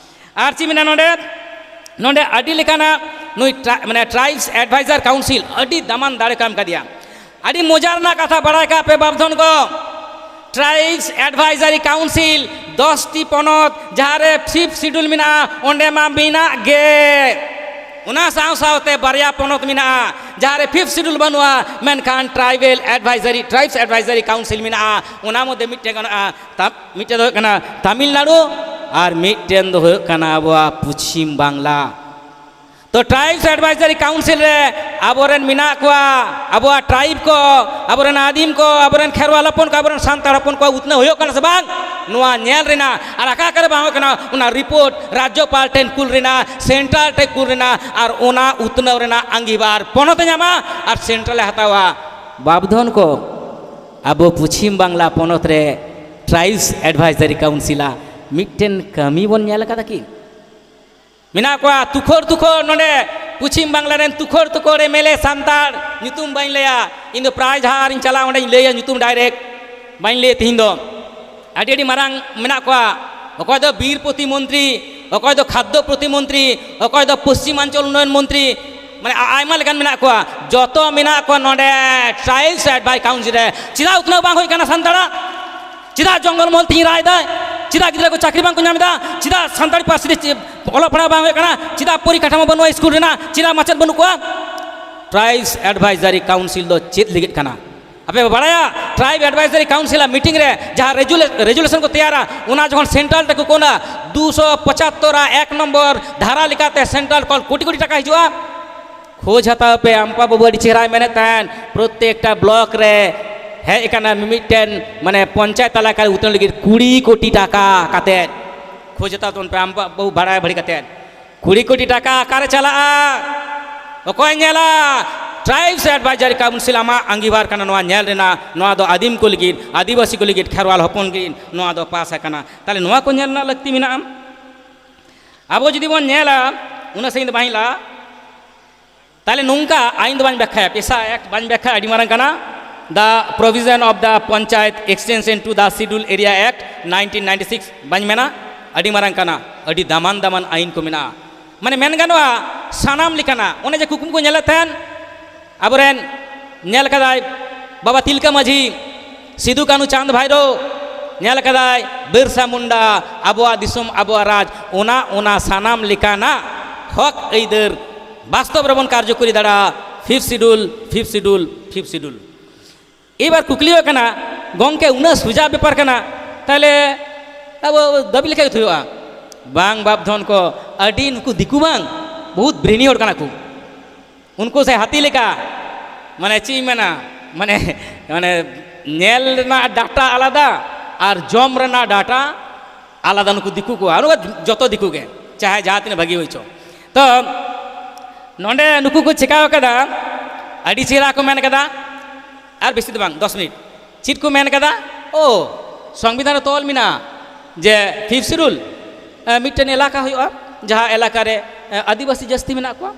ᱟᱨ ᱪᱮᱫ ᱢᱮᱱᱟᱜᱼᱟ ᱱᱚᱰᱮ? ᱱᱚᱰᱮ ᱟᱹᱰᱤ ᱞᱮᱠᱟᱱᱟᱜ ᱱᱩᱭ ᱴᱨᱟ-, ᱢᱟᱱᱮ ᱴᱨᱟᱭᱤᱵᱥ ᱮᱰᱵᱷᱟᱭᱡᱟᱨ ᱠᱟᱣᱩᱱᱥᱤᱞ ᱟᱹᱰᱤ ᱫᱟᱢᱟᱱ ᱫᱟᱲᱮ ᱠᱚ ᱮᱢ ᱠᱟᱫᱮᱭᱟ᱾ ᱟᱹᱰᱤ ᱢᱚᱡᱟ ᱨᱮᱱᱟᱜ ᱠᱟᱛᱷᱟ ᱵᱟᱲᱟᱭ ᱠᱟᱜ ᱯᱮ ᱵᱟᱯᱫᱷᱚᱱ ᱠᱚ, ᱴᱨᱟᱭᱤᱵᱥ ᱮᱰᱵᱷᱟᱭᱡᱟᱨᱤ ᱠᱟᱣᱩᱱᱥᱤᱞ ᱫᱚᱥ ᱴᱤ ᱯᱚᱱᱚᱛ ᱡᱟᱦᱟᱸ ᱨᱮ ᱯᱷᱤᱯᱛᱷ ᱥᱤᱰᱩᱞ ᱢᱮᱱᱟᱜᱼᱟ, ᱚᱸᱰᱮ ᱢᱟ ᱢᱮᱱᱟᱜ ᱜᱮ᱾ ᱚᱱᱟ ᱥᱟᱶ ᱥᱟᱶᱛᱮ ᱵᱟᱨᱭᱟ ᱯᱚᱱᱚᱛ ᱢᱮᱱᱟᱜᱼᱟ ᱡᱟᱦᱟᱸ ᱨᱮ ᱯᱷᱤᱯᱛᱷ ᱥᱤᱰᱩᱞ ᱵᱟᱹᱱᱩᱜᱼᱟ, ᱢᱮᱱᱠᱷᱟᱱ ᱴᱨᱟᱭᱤᱵᱟᱞ ᱮᱰᱵᱷᱟᱭᱡᱟᱨᱤ, ᱴᱨᱟᱭᱤᱵᱥ ᱮᱰᱵᱷᱟᱭᱡᱟᱨᱤ ᱠᱟᱣᱩᱱᱥᱤᱞ ᱢᱮᱱᱟᱜᱼᱟ᱾ ᱚᱱᱟ ᱢᱚᱫᱽᱫᱷᱮ ᱢᱤᱫᱴᱮᱱ ᱜᱟᱱᱚᱜᱼᱟ, ᱛᱟ-, ᱢᱤᱫᱴᱮᱱ ᱫᱚ ᱦᱩᱭᱩᱜ ᱠᱟᱱᱟ ᱛᱟᱢᱤᱞᱱᱟᱲᱩ ᱟᱨ ᱢᱤᱫᱴᱮᱱ ᱫᱚ ᱦᱩᱭᱩᱜ ᱠᱟᱱᱟ ᱟᱵᱚᱣᱟᱜ ᱯᱚᱪᱷᱤᱢ ᱵᱟᱝᱞᱟ᱾ ᱛᱚ, ᱴᱨᱟᱭᱤᱵᱥ ᱮᱰᱵᱷᱟᱭᱡᱟᱨᱤ ᱠᱟᱣᱩᱱᱥᱤᱞ ᱨᱮ ᱟᱵᱚᱨᱮᱱ ᱢᱮᱱᱟᱜ ᱠᱚᱣᱟ, ᱟᱵᱚᱣᱟᱜ ᱴᱨᱟᱭᱤᱵᱽ ᱠᱚ, ᱟᱵᱚᱨᱮᱱ ᱟᱹᱫᱤᱢ ᱠᱚ, ᱟᱵᱚᱨᱮᱱ ᱠᱷᱮᱨᱣᱟᱞ ᱦᱚᱯᱚᱱ ᱠᱚ, ᱟᱵᱚᱨᱮᱱ ᱥᱟᱱᱛᱟᱲ ᱦᱚᱯᱚᱱ ᱠᱚᱣᱟᱜ ᱩᱛᱱᱟᱹᱣ ᱦᱩᱭᱩᱜ ᱠᱟᱱᱟ ᱥᱮ ᱵᱟᱝ? ᱱᱚᱣᱟ ᱧᱮᱞ ᱨᱮᱱᱟᱜ, ᱟᱨ ᱚᱠᱟ ᱠᱚᱨᱮ ᱵᱟᱝ ᱦᱩᱭᱩᱜ ᱠᱟᱱᱟ, ᱚᱱᱟ ᱨᱤᱯᱳᱨᱴ ᱨᱟᱡᱽᱡᱚᱯᱟᱞ ᱴᱷᱮᱱ ᱠᱩᱞ ᱨᱮᱱᱟᱜ, ᱥᱮᱱᱴᱨᱟᱞ ᱴᱷᱮᱱ ᱠᱩᱞ ᱨᱮᱱᱟᱜ, ᱟᱨ ᱚᱱᱟ ᱩᱛᱱᱟᱹᱣ ᱨᱮᱱᱟᱜ ᱟᱸᱜᱤᱵᱷᱟᱨ ᱯᱚᱱᱚᱛ ᱮ ᱧᱟᱢᱟ ᱟᱨ ᱥᱮᱱᱴᱨᱟᱞ ᱮ ᱦᱟᱛᱟᱣᱟ᱾ ᱵᱟᱵᱫᱷᱚᱱ ᱠᱚ, ᱟᱵᱚ ᱯᱚᱪᱷᱤᱢ ᱵᱟᱝᱞᱟ ᱯᱚᱱᱚᱛ ᱨᱮ ᱴᱨᱟᱭᱤᱵᱥ ᱮᱰᱵᱷᱟᱭᱡᱟᱨᱤ ᱠᱟᱣᱩᱱᱥᱤᱞᱟᱜ ᱢᱤᱫᱴᱮᱱ ᱠᱟᱹᱢᱤ ᱵᱚᱱ ᱧᱮᱞ ᱟᱠᱟᱫᱟ ᱠᱤ? ᱢᱮᱱᱟᱜ ᱠᱚᱣᱟ ᱛᱩᱠᱷᱚᱲ ᱛᱩᱠᱷᱚᱲ ᱱᱚᱰᱮ ᱯᱚᱪᱷᱤᱢ ᱵᱟᱝᱞᱟ ᱨᱮᱱ ᱛᱩᱠᱷᱚᱲ ᱛᱩᱠᱷᱚᱲ ᱮᱢ ᱮᱞ ᱮ ᱥᱟᱱᱛᱟᱲ, ᱧᱩᱛᱩᱢ ᱵᱟᱹᱧ ᱞᱟᱹᱭᱟ, ᱤᱧ ᱫᱚ ᱯᱨᱟᱭ ᱡᱟᱦᱟᱸ ᱨᱤᱧ ᱪᱟᱞᱟᱜᱼᱟ ᱚᱸᱰᱮᱧ ᱞᱟᱹᱭᱟ ᱧᱩᱛᱩᱢ ᱰᱟᱭᱨᱮᱠᱴ, ᱵᱟᱹᱧ ᱞᱟᱹᱭᱟ ᱛᱤᱦᱤᱧ ᱫᱚ᱾ ᱟᱹᱰᱤ ᱟᱹᱰᱤ ᱢᱟᱨᱟᱝ ᱢᱮᱱᱟᱜ ᱠᱚᱣᱟ, ᱚᱠᱚᱭ ᱫᱚ ᱵᱤᱨ ᱯᱨᱚᱛᱤᱢᱚᱱᱛᱨᱤ, ᱚᱠᱚᱭ ᱫᱚ ᱠᱷᱟᱫᱽᱫᱚ ᱯᱨᱚᱛᱤᱢᱚᱱᱛᱨᱤ, ᱚᱠᱚᱭ ᱫᱚ ᱯᱚᱥᱪᱤᱢᱟᱧᱪᱚᱞ ᱩᱱᱱᱚᱭᱚᱱ ᱢᱚᱱᱛᱨᱤ, ᱢᱟᱱᱮ ᱟ-, ᱟᱭᱢᱟ ᱞᱮᱠᱟᱱ ᱢᱮᱱᱟᱜ ᱠᱚᱣᱟ᱾ ᱡᱚᱛᱚ ᱢᱮᱱᱟᱜ ᱠᱚᱣᱟ ᱱᱚᱰᱮ ᱴᱨᱟᱭᱤᱵᱥ ᱮᱰᱵᱷᱟᱭ ᱠᱟᱣᱩᱱᱥᱤᱞ ᱨᱮ᱾ ᱪᱮᱫᱟᱜ ᱩᱛᱱᱟᱹᱣ ᱵᱟᱝ ᱦᱩᱭ ᱠᱟᱱᱟ ᱥᱟᱱᱛᱟᱲᱟᱜ? ᱪᱮᱫᱟᱜ ᱡᱚᱝᱜᱚᱞ ᱢᱚᱦᱚᱞ ᱛᱤᱧ ᱨᱟᱜ ᱮᱫᱟ? ᱪᱮᱫᱟᱜ ᱜᱤᱫᱽᱨᱟᱹ ᱠᱚ ᱪᱟᱹᱠᱨᱤ ᱵᱟᱝ ᱠᱚ ᱧᱟᱢ ᱮᱫᱟ? ᱪᱮᱫᱟᱜ ᱥᱟᱱᱛᱟᱲᱤ ᱯᱟᱹᱨᱥᱤ ᱛᱮ ᱪᱮ-, ᱚᱞᱚᱜ ᱯᱟᱲᱦᱟᱣ ᱵᱟᱝ ᱦᱩᱭᱩᱜ ᱠᱟᱱᱟ? ᱪᱮᱫᱟᱜ ᱯᱚᱨᱤᱠᱟᱴᱷᱟᱢᱳ ᱵᱟᱹᱱᱩᱜᱼᱟ ᱥᱠᱩᱞ ᱨᱮᱱᱟᱜ? ᱪᱮᱫᱟᱜ ᱢᱟᱪᱮᱫ ᱵᱟᱹᱱᱩᱜ ᱠᱚᱣᱟ? ᱴᱨᱟᱭᱤᱵᱥ ᱮᱰᱵᱷᱟᱭᱡᱟᱨᱤ ᱠᱟᱣᱩᱱᱥᱤᱞ ᱫᱚ ᱪᱮᱫ ᱞᱟᱹᱜᱤᱫ ᱠᱟᱱᱟ? ᱟᱯᱮ ᱯᱮ ᱵᱟᱲᱟᱭᱟ, ᱴᱨᱟᱭᱤᱵ ᱮᱰᱵᱷᱟᱭᱡᱟᱨᱤ ᱠᱟᱣᱩᱱᱥᱤᱞ ᱟᱜ ᱢᱤᱴᱤᱝ ᱨᱮ ᱡᱟᱦᱟᱸ ᱨᱮᱡᱩᱞᱮ-, ᱨᱮᱡᱩᱞᱮᱥᱚᱱ ᱠᱚ ᱛᱮᱭᱟᱨᱟ, ᱚᱱᱟ ᱡᱚᱠᱷᱚᱱ ᱥᱮᱱᱴᱨᱟᱞ ᱛᱮᱠᱚ ᱠᱳᱞᱟ, ᱫᱩᱥᱚ ᱯᱚᱪᱟᱛᱛᱚᱨ ᱟᱜ ᱮᱠ ᱱᱚᱢᱵᱚᱨ ᱫᱷᱟᱨᱟ ᱞᱮᱠᱟᱛᱮ ᱥᱮᱱᱴᱨᱟᱞ ᱠᱷᱚᱱ ᱠᱳᱴᱤ ᱠᱳᱴᱤ ᱴᱟᱠᱟ ᱦᱤᱡᱩᱜᱼᱟ᱾ ᱠᱷᱳᱡᱽ ᱦᱟᱛᱟᱣ ᱯᱮ, ᱟᱢᱯᱟ ᱵᱟᱹᱵᱩ ᱟᱹᱰᱤ ᱪᱮᱦᱨᱟᱭ ᱢᱮᱱᱮᱫ ᱛᱟᱦᱮᱸᱱ, ᱯᱨᱚᱛᱛᱮᱠᱴᱟ ᱵᱞᱚᱠ ᱨᱮ ᱦᱮᱡ ᱟᱠᱟᱱᱟ ᱢᱤᱢᱤᱫᱴᱮᱱ, ᱢᱟᱱᱮ, ᱯᱚᱧᱪᱟᱭᱮᱛ ᱮᱞᱟᱠᱟ ᱨᱮ ᱩᱛᱱᱟᱹᱣ ᱞᱟᱹᱜᱤᱫ ᱠᱩᱲᱤ ᱠᱳᱴᱤ ᱴᱟᱠᱟ ᱠᱟᱛᱮᱫ᱾ ᱠᱷᱳᱡᱽ ᱦᱟᱛᱟᱣ ᱛᱟᱵᱚᱱ ᱯᱮ, ᱟᱢᱯᱟ ᱵᱟᱹᱵᱩ ᱵᱟᱲᱟᱭ ᱵᱷᱟᱹᱲᱤ ᱠᱟᱛᱮᱫ᱾ ᱠᱩᱲᱤ ᱠᱳᱴᱤ ᱴᱟᱠᱟ ᱚᱠᱟᱨᱮ ᱪᱟᱞᱟᱜᱼᱟ? ᱚᱠᱚᱭ ᱧᱮᱞᱟ? ᱴᱨᱟᱭᱤᱵᱥ ᱮᱰᱵᱷᱟᱭᱡᱟᱨᱤ ᱠᱟᱣᱩᱱᱥᱤᱞ ᱟᱢᱟᱜ ᱟᱸᱜᱤᱵᱷᱟᱨ ᱠᱟᱱᱟ ᱱᱚᱣᱟ ᱧᱮᱞ ᱨᱮᱱᱟᱜ᱾ ᱱᱚᱣᱟ ᱫᱚ ᱟᱹᱫᱤᱢ ᱠᱚ ᱞᱟᱹᱜᱤᱫ, ᱟᱹᱫᱤᱵᱟᱹᱥᱤ ᱠᱚ ᱞᱟᱹᱜᱤᱫ, ᱠᱷᱮᱨᱣᱟᱞ ᱦᱚᱯᱚᱱ ᱞᱟᱹᱜᱤᱫ ᱱᱚᱣᱟ ᱫᱚ ᱯᱟᱥ ᱟᱠᱟᱱᱟ᱾ ᱛᱟᱦᱞᱮ ᱱᱚᱣᱟ ᱠᱚ ᱧᱮᱞ ᱨᱮᱱᱟᱜ ᱞᱟᱹᱠᱛᱤ ᱢᱮᱱᱟᱜᱼᱟ᱾ ᱟᱵᱚ ᱡᱩᱫᱤ ᱵᱚᱱ ᱧᱮᱞᱟ, ᱩᱱᱟᱹᱜ ᱥᱟᱺᱜᱤᱧ ᱫᱚ ᱵᱟᱝ ᱦᱮᱡ ᱞᱟᱜᱼᱟ᱾ ᱛᱟᱦᱞᱮ ᱱᱚᱝᱠᱟ ᱟᱭᱤᱱ ᱫᱚ ᱵᱟᱹᱧ ᱵᱟᱠᱷᱟᱭᱟ, ᱯᱮᱥᱟ ᱮᱠᱴ ᱵᱟᱹᱧ ᱵᱟᱠᱷᱟᱭᱟ, ᱟᱹᱰᱤ ᱢᱟᱨᱟᱝ ᱠᱟᱱᱟ᱾ The provision of the Panchayat Extension to the Schedule Area Act nineteen ninety six ᱵᱟᱹᱧ ᱢᱮᱱᱟ, ᱟᱹᱰᱤ ᱢᱟᱨᱟᱝ ᱠᱟᱱᱟ, ᱟᱹᱰᱤ ᱫᱟᱢᱟᱱ ᱫᱟᱢᱟᱱ ᱟᱭᱤᱱ ᱠᱚ ᱢᱮᱱᱟᱜᱼᱟ᱾ ᱢᱟᱱᱮ ᱢᱮᱱ ᱜᱟᱱᱚᱜᱼᱟ, ᱥᱟᱱᱟᱢ ᱞᱮᱠᱟᱱᱟᱜ, ᱚᱱᱮ ᱡᱮ ᱠᱩᱠᱢᱩ ᱠᱚ ᱧᱮᱞᱮᱫ ᱛᱟᱦᱮᱱ, ᱟᱵᱚᱨᱮᱱ ᱧᱮᱞ ᱠᱟᱫᱟᱭ ᱵᱟᱵᱟ ᱛᱤᱞᱠᱟᱹ ᱢᱟᱹᱡᱷᱤ, ᱥᱤᱫᱩ ᱠᱟᱹᱱᱦᱩ ᱪᱟᱸᱫᱽ ᱵᱷᱟᱭᱨᱳ, ᱧᱮᱞ ᱠᱟᱫᱟᱭ ᱵᱤᱨᱥᱟ ᱢᱩᱱᱰᱟ, ᱟᱵᱚᱣᱟᱜ ᱫᱤᱥᱚᱢ, ᱟᱵᱚᱣᱟᱜ ᱨᱟᱡᱽ, ᱚᱱᱟ, ᱚᱱᱟ ᱥᱟᱱᱟᱢ ᱞᱮᱠᱟᱱᱟᱜ ᱦᱚᱠ ᱟᱹᱭᱫᱟᱹᱨ ᱵᱟᱥᱛᱚᱵ ᱨᱮᱵᱚᱱ ᱠᱟᱨᱡᱚᱠᱚᱨᱤ ᱫᱟᱲᱮᱭᱟᱜᱼᱟ, fifth schedule, fifth schedule, fifth schedule᱾ ᱮᱵᱟᱨ ᱠᱩᱠᱞᱤ ᱦᱩᱭᱩᱜ ᱠᱟᱱᱟ, ᱜᱚᱝᱠᱮ, ᱩᱱᱟᱹᱜ ᱥᱚᱡᱟ ᱵᱮᱯᱟᱨ ᱠᱟᱱᱟ, ᱛᱟᱦᱞᱮ ᱟᱵᱚ ᱫᱟᱹᱵᱤ ᱞᱮᱠᱷᱟᱡ ᱜᱮ ᱦᱩᱭᱩᱜᱼᱟ? ᱵᱟᱝ ᱵᱟᱯᱫᱷᱚᱱ ᱠᱚ, ᱟᱹᱰᱤ ᱱᱩᱠᱩ ᱫᱤᱠᱩ ᱵᱟᱝ, ᱵᱚᱦᱩᱛ ᱵᱨᱮᱱᱤ ᱦᱚᱲ ᱠᱟᱱᱟ ᱠᱚ᱾ ᱩᱱᱠᱩ ᱥᱮ ᱦᱟᱹᱛᱤ ᱞᱮᱠᱟ, ᱢᱟᱱᱮ ᱪᱮᱫ ᱤᱧ ᱢᱮᱱᱟ, ᱢᱟᱱᱮ, ᱢᱟᱱᱮ ᱧᱮᱞ ᱨᱮᱱᱟᱜ ᱰᱟᱴᱟ ᱟᱞᱟᱫᱟ ᱟᱨ ᱡᱚᱢ ᱨᱮᱱᱟᱜ ᱰᱟᱴᱟ ᱟᱞᱟᱫᱟ᱾ ᱱᱩᱠᱩ ᱫᱤᱠᱩ ᱠᱚᱣᱟ, ᱱᱩᱠᱩ ᱡᱚᱛᱚ ᱫᱤᱠᱩ ᱜᱮ, ᱪᱟᱦᱮ ᱡᱟᱦᱟᱸ ᱛᱤᱱᱟᱹᱜ ᱵᱷᱟᱹᱜᱤ ᱦᱩᱭ ᱪᱚ᱾ ᱛᱚ ᱱᱚᱰᱮ ᱱᱩᱠᱩ ᱠᱚ ᱪᱮᱠᱟᱣ ᱠᱟᱫᱟ, ᱟᱹᱰᱤ ᱪᱮᱦᱨᱟ ᱠᱚ ᱢᱮᱱ ᱠᱟᱫᱟ᱾ ᱟᱨ ᱵᱮᱥᱤ ᱫᱚ ᱵᱟᱝ, ᱫᱚᱥ ᱢᱤᱱᱤᱴ᱾ ᱪᱮᱫ ᱠᱚ ᱢᱮᱱ ᱠᱟᱫᱟ? ᱳ, ᱥᱚᱝᱵᱤᱫᱷᱟᱱ ᱨᱮ ᱛᱚᱞ ᱢᱮᱱᱟᱜᱼᱟ ᱡᱮ fifth schedule, ᱮ, ᱢᱤᱫᱴᱮᱱ ᱮᱞᱟᱠᱟ ᱦᱩᱭᱩᱜᱼᱟ, ᱡᱟᱦᱟᱸ ᱮᱞᱟᱠᱟ ᱨᱮ, ᱮ, ᱟᱹᱫᱤᱵᱟᱹᱥᱤ ᱡᱟᱹᱥᱛᱤ ᱢᱮᱱᱟᱜ ᱠᱚᱣᱟ᱾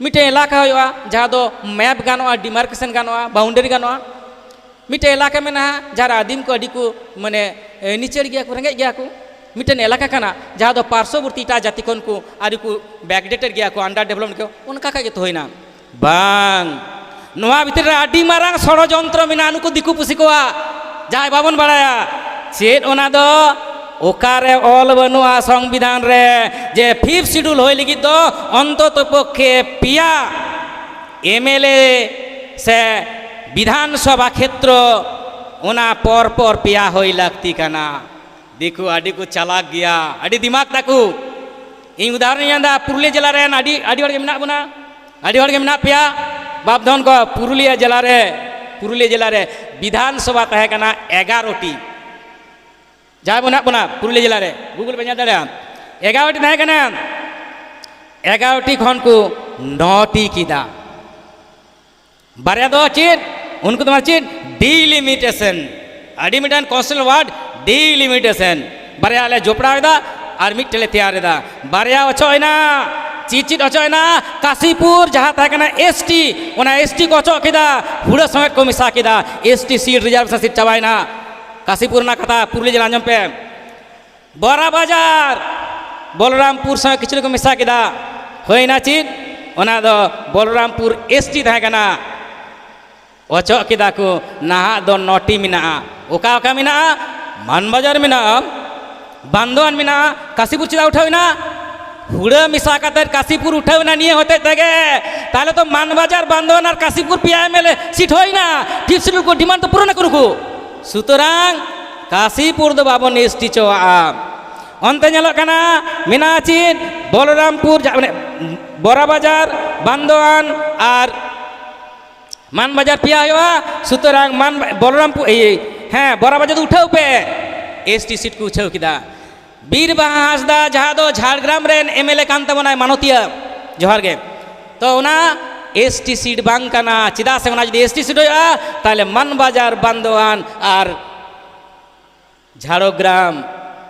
ᱢᱤᱫᱴᱮᱱ ᱮᱞᱟᱠᱟ ᱦᱩᱭᱩᱜᱼᱟ ᱡᱟᱦᱟᱸ ᱫᱚ ᱢᱮᱯ ᱜᱟᱱᱚᱜᱼᱟ, ᱰᱤᱢᱟᱨᱠᱮᱥᱚᱱ ᱜᱟᱱᱚᱜᱼᱟ, ᱵᱟᱣᱩᱱᱰᱟᱨᱤ ᱜᱟᱱᱚᱜᱼᱟ᱾ ᱢᱤᱫᱴᱮᱱ ᱮᱞᱟᱠᱟ ᱢᱮᱱᱟᱜᱼᱟ ᱡᱟᱦᱟᱸ ᱨᱮ ᱟᱹᱫᱤᱢ ᱠᱚ ᱟᱹᱰᱤ ᱠᱚ, ᱢᱟᱱᱮ, ᱮ, ᱱᱤᱪᱟᱹᱲ ᱜᱮᱭᱟ ᱠᱚ, ᱨᱮᱸᱜᱮᱡ ᱜᱮᱭᱟ ᱠᱚ᱾ ᱢᱤᱫᱴᱮᱱ ᱮᱞᱟᱠᱟ ᱠᱟᱱᱟ ᱡᱟᱦᱟᱸ ᱫᱚ ᱯᱟᱨᱥᱚᱵᱚᱨᱛᱤ ᱮᱴᱟᱜ ᱡᱟᱹᱛᱤ ᱠᱷᱚᱱ ᱠᱚ ᱟᱹᱰᱤ ᱠᱚ backdated ᱜᱮᱭᱟ ᱠᱚ, under development ᱜᱮᱭᱟ ᱠᱚ, ᱚᱱᱠᱟ ᱠᱷᱟᱡ ᱜᱮᱛᱚ ᱦᱩᱭᱱᱟ᱾ ᱵᱟᱝ, ᱱᱚᱣᱟ ᱵᱷᱤᱛᱨᱤ ᱨᱮ ᱟᱹᱰᱤ ᱢᱟᱨᱟᱝ ᱥᱚᱲᱚᱡᱚᱱᱛᱨᱚ ᱢᱮᱱᱟᱜᱼᱟ ᱱᱩᱠᱩ ᱫᱤᱠᱩ ᱯᱩᱥᱤ ᱠᱚᱣᱟᱜ, ᱡᱟᱦᱟᱸᱭ ᱵᱟᱵᱚᱱ ᱵᱟᱲᱟᱭᱟ᱾ ᱪᱮᱫ ᱚᱱᱟ ᱫᱚ? ᱚᱠᱟᱨᱮ ᱚᱞ ᱵᱟᱹᱱᱩᱜᱼᱟ ᱥᱚᱝᱵᱤᱫᱷᱟᱱ ᱨᱮ ᱡᱮ fifth schedule ᱦᱩᱭ ᱞᱟᱹᱜᱤᱫ ᱫᱚ ᱚᱱᱛᱚᱛᱚ ᱯᱚᱠᱠᱷᱮ ᱯᱮᱭᱟ MLA ᱥᱮ ᱵᱤᱫᱷᱟᱱ ᱥᱚᱵᱷᱟ ᱠᱷᱮᱛᱨᱚ ᱚᱱᱟ ᱯᱚᱨ ᱯᱚᱨ ᱯᱮᱭᱟ ᱦᱩᱭ ᱞᱟᱹᱠᱛᱤ ᱠᱟᱱᱟ᱾ ᱫᱤᱠᱩ ᱟᱹᱰᱤ ᱠᱚ ᱪᱟᱞᱟᱠ ᱜᱮᱭᱟ, ᱟᱹᱰᱤ ᱫᱤᱢᱟᱜᱽ ᱛᱟᱠᱚ᱾ ᱤᱧ ᱩᱫᱟᱦᱚᱨᱚᱱ ᱤᱧ ᱮᱢᱫᱟ, ᱯᱩᱨᱩᱞᱤᱭᱟᱹ ᱡᱮᱞᱟ ᱨᱮᱱ ᱟᱹᱰᱤ, ᱟᱹᱰᱤ ᱦᱚᱲ ᱜᱮ ᱢᱮᱱᱟᱜ ᱵᱚᱱᱟ, ᱟᱹᱰᱤ ᱦᱚᱲ ᱜᱮ ᱢᱮᱱᱟᱜ ᱯᱮᱭᱟ᱾ ᱵᱟᱯᱫᱷᱚᱱ ᱠᱚ ᱯᱩᱨᱩᱞᱤᱭᱟᱹ ᱡᱮᱞᱟ ᱨᱮ, ᱯᱩᱨᱩᱞᱤᱭᱟᱹ ᱡᱮᱞᱟ ᱨᱮ ᱵᱤᱫᱷᱟᱱ ᱥᱚᱵᱷᱟ ᱛᱟᱦᱮᱸ ᱠᱟᱱᱟ ᱮᱜᱟᱨᱚ ᱴᱤ᱾ ᱡᱟᱦᱟᱸᱭ ᱵᱚᱱ ᱢᱮᱱᱟᱜ ᱵᱚᱱᱟ ᱯᱩᱨᱩᱞᱤᱭᱟᱹ ᱡᱮᱞᱟ ᱨᱮ, Google ᱯᱮ ᱧᱮᱞ ᱫᱟᱲᱮᱭᱟᱜᱼᱟ, ᱮᱜᱟᱨᱚ ᱴᱤ ᱛᱟᱦᱮᱸ ᱠᱟᱱᱟ᱾ ᱮᱜᱟᱨᱚ ᱴᱤ ᱠᱷᱚᱱ ᱠᱚ ᱱᱚ ᱴᱤ ᱠᱮᱫᱟ᱾ ᱵᱟᱨᱭᱟ ᱫᱚ ᱪᱮᱫ? ᱩᱱᱠᱩ ᱫᱚ ᱪᱮᱫ? Delimitation᱾ ᱟᱹᱰᱤ ᱢᱤᱫᱴᱟᱝ constitutional word, delimitation᱾ ᱵᱟᱨᱭᱟ ᱞᱮ ᱡᱚᱯᱲᱟᱣ ᱮᱫᱟ ᱟᱨ ᱢᱤᱫᱴᱮᱱ ᱞᱮ ᱛᱮᱭᱟᱨ ᱮᱫᱟ᱾ ᱵᱟᱨᱭᱟ ᱚᱪᱚᱜ ᱮᱱᱟ᱾ ᱪᱮᱫ ᱪᱮᱫ ᱚᱪᱚᱜ ᱮᱱᱟ? ᱠᱟᱥᱤᱯᱩᱨ ᱡᱟᱦᱟᱸ ᱛᱟᱦᱮᱸ ᱠᱟᱱᱟ ST, ᱚᱱᱟ ST ᱠᱚ ᱚᱪᱚᱜ ᱠᱮᱫᱟ, ᱦᱩᱲᱟᱹ ᱥᱚᱢᱮᱛ ᱠᱚ ᱢᱮᱥᱟ ᱠᱮᱫᱟ᱾ ST seat, reservation seat ᱪᱟᱵᱟᱭᱮᱱᱟ᱾ ᱠᱟᱥᱤᱯᱩᱨ ᱨᱮᱱᱟᱜ ᱠᱟᱛᱷᱟ ᱯᱩᱨᱩᱞᱤᱭᱟᱹ ᱡᱮᱞᱟ ᱟᱸᱡᱚᱢ ᱯᱮ᱾ ᱵᱚᱨᱟ ᱵᱟᱡᱟᱨ, ᱵᱚᱞᱨᱟᱢᱯᱩᱨ ᱥᱚᱸᱜᱮ ᱠᱤᱪᱷᱩ ᱠᱚ ᱢᱮᱥᱟ ᱠᱮᱫᱟ᱾ ᱦᱩᱭᱱᱟ ᱪᱮᱫ? ᱚᱱᱟ ᱫᱚ ᱵᱚᱞᱨᱟᱢᱯᱩᱨ ST ᱛᱟᱦᱮᱸ ᱠᱟᱱᱟ, ᱚᱪᱚᱜ ᱠᱮᱫᱟ ᱠᱚ᱾ ᱱᱟᱦᱟᱜ ᱫᱚ ᱱᱚ ᱴᱤ ᱢᱮᱱᱟᱜᱼᱟ᱾ ᱚᱠᱟ ᱚᱠᱟ ᱢᱮᱱᱟᱜᱼᱟ? ᱢᱟᱱᱵᱟᱡᱟᱨ ᱢᱮᱱᱟᱜᱼᱟ, ᱵᱟᱱᱫᱳᱣᱟᱱ ᱢᱮᱱᱟᱜᱼᱟ, ᱠᱟᱥᱤᱯᱩᱨ ᱪᱮᱫᱟᱜ ᱩᱴᱷᱟᱹᱣ ᱮᱱᱟ? ᱦᱩᱲᱟᱹ ᱢᱮᱥᱟ ᱠᱟᱛᱮ ᱠᱟᱥᱤᱯᱩᱨ ᱩᱴᱷᱟᱹᱣ ᱮᱱᱟ ᱱᱤᱭᱟᱹ ᱦᱚᱛᱮᱡ ᱛᱮᱜᱮ᱾ ᱛᱟᱦᱞᱮ ᱛᱚ ᱢᱟᱱᱵᱟᱡᱟᱨ, ᱵᱟᱱᱫᱳᱣᱟᱱ ᱟᱨ ᱠᱟᱥᱤᱯᱩᱨ ᱯᱮᱭᱟ ᱮᱢ ᱮᱞ ᱮ ᱥᱤᱴ ᱦᱩᱭᱱᱟ᱾ ᱯᱷᱤᱯᱛᱷ ᱥᱤᱰᱩᱞ ᱠᱚ ᱰᱤᱢᱟᱱᱰ ᱫᱚ ᱯᱩᱨᱚᱱ ᱟᱠᱚ ᱱᱩᱠᱩ᱾ ᱥᱩᱛᱚᱨᱟᱝ ᱠᱟᱥᱤᱯᱩᱨ ᱫᱚ ᱵᱟᱵᱚᱱ ᱮᱥ ᱴᱤ ᱦᱚᱪᱚᱣᱟᱜᱼᱟ᱾ ᱚᱱᱛᱮ ᱧᱮᱞᱚᱜ ᱠᱟᱱᱟ, ᱢᱮᱱᱟᱜᱼᱟ ᱪᱮᱫ? ᱵᱚᱞᱚᱨᱟᱢᱯᱩᱨ, ᱡᱟ-, ᱢᱟᱱᱮ, ᱵᱚᱨᱟᱵᱟᱡᱟᱨ, ᱵᱟᱱᱫᱳᱣᱟᱱ ᱟᱨ ᱢᱟᱱᱵᱟᱡᱟᱨ ᱯᱮᱭᱟ ᱦᱩᱭᱩᱜᱼᱟ᱾ ᱥᱩᱛᱚᱨᱟᱝ ᱢᱟᱱ, ᱵᱚᱞᱚᱨᱟᱢᱯᱩᱨ, ᱤᱭᱟᱹ, ᱦᱮᱸ, ᱵᱚᱨᱟᱵᱟᱡᱟᱨ ᱫᱚ ᱩᱴᱷᱟᱹᱣ ᱯᱮ᱾ ᱮᱥ ᱴᱤ ᱥᱤᱴ ᱠᱚ ᱩᱪᱷᱟᱹᱣ ᱠᱮᱫᱟ᱾ ᱵᱤᱨ ᱵᱟᱦᱟ ᱦᱟᱸᱥᱫᱟ, ᱡᱟᱦᱟᱸ ᱫᱚ ᱡᱷᱟᱲᱜᱨᱟᱢ ᱨᱮᱱ ᱮᱢ ᱮᱞ ᱮ ᱠᱟᱱ ᱛᱟᱵᱚᱱᱟᱭ, ᱢᱟᱱᱚᱛᱤᱭᱟᱹ, ᱡᱚᱦᱟᱨ ᱜᱮ, ᱛᱚ ᱚᱱᱟ ᱮᱥ ᱴᱤ ᱥᱤᱴ ᱵᱟᱝ ᱠᱟᱱᱟ᱾ ᱪᱮᱫᱟᱜ ᱥᱮ ᱚᱱᱟ ᱡᱩᱫᱤ ᱮᱥ ᱴᱤ ᱥᱤᱴ ᱦᱩᱭᱩᱜᱼᱟ, ᱛᱟᱦᱞᱮ ᱢᱟᱱᱵᱟᱡᱟᱨ, ᱵᱟᱱᱫᱳᱣᱟᱱ ᱟᱨ ᱡᱷᱟᱲᱜᱨᱟᱢ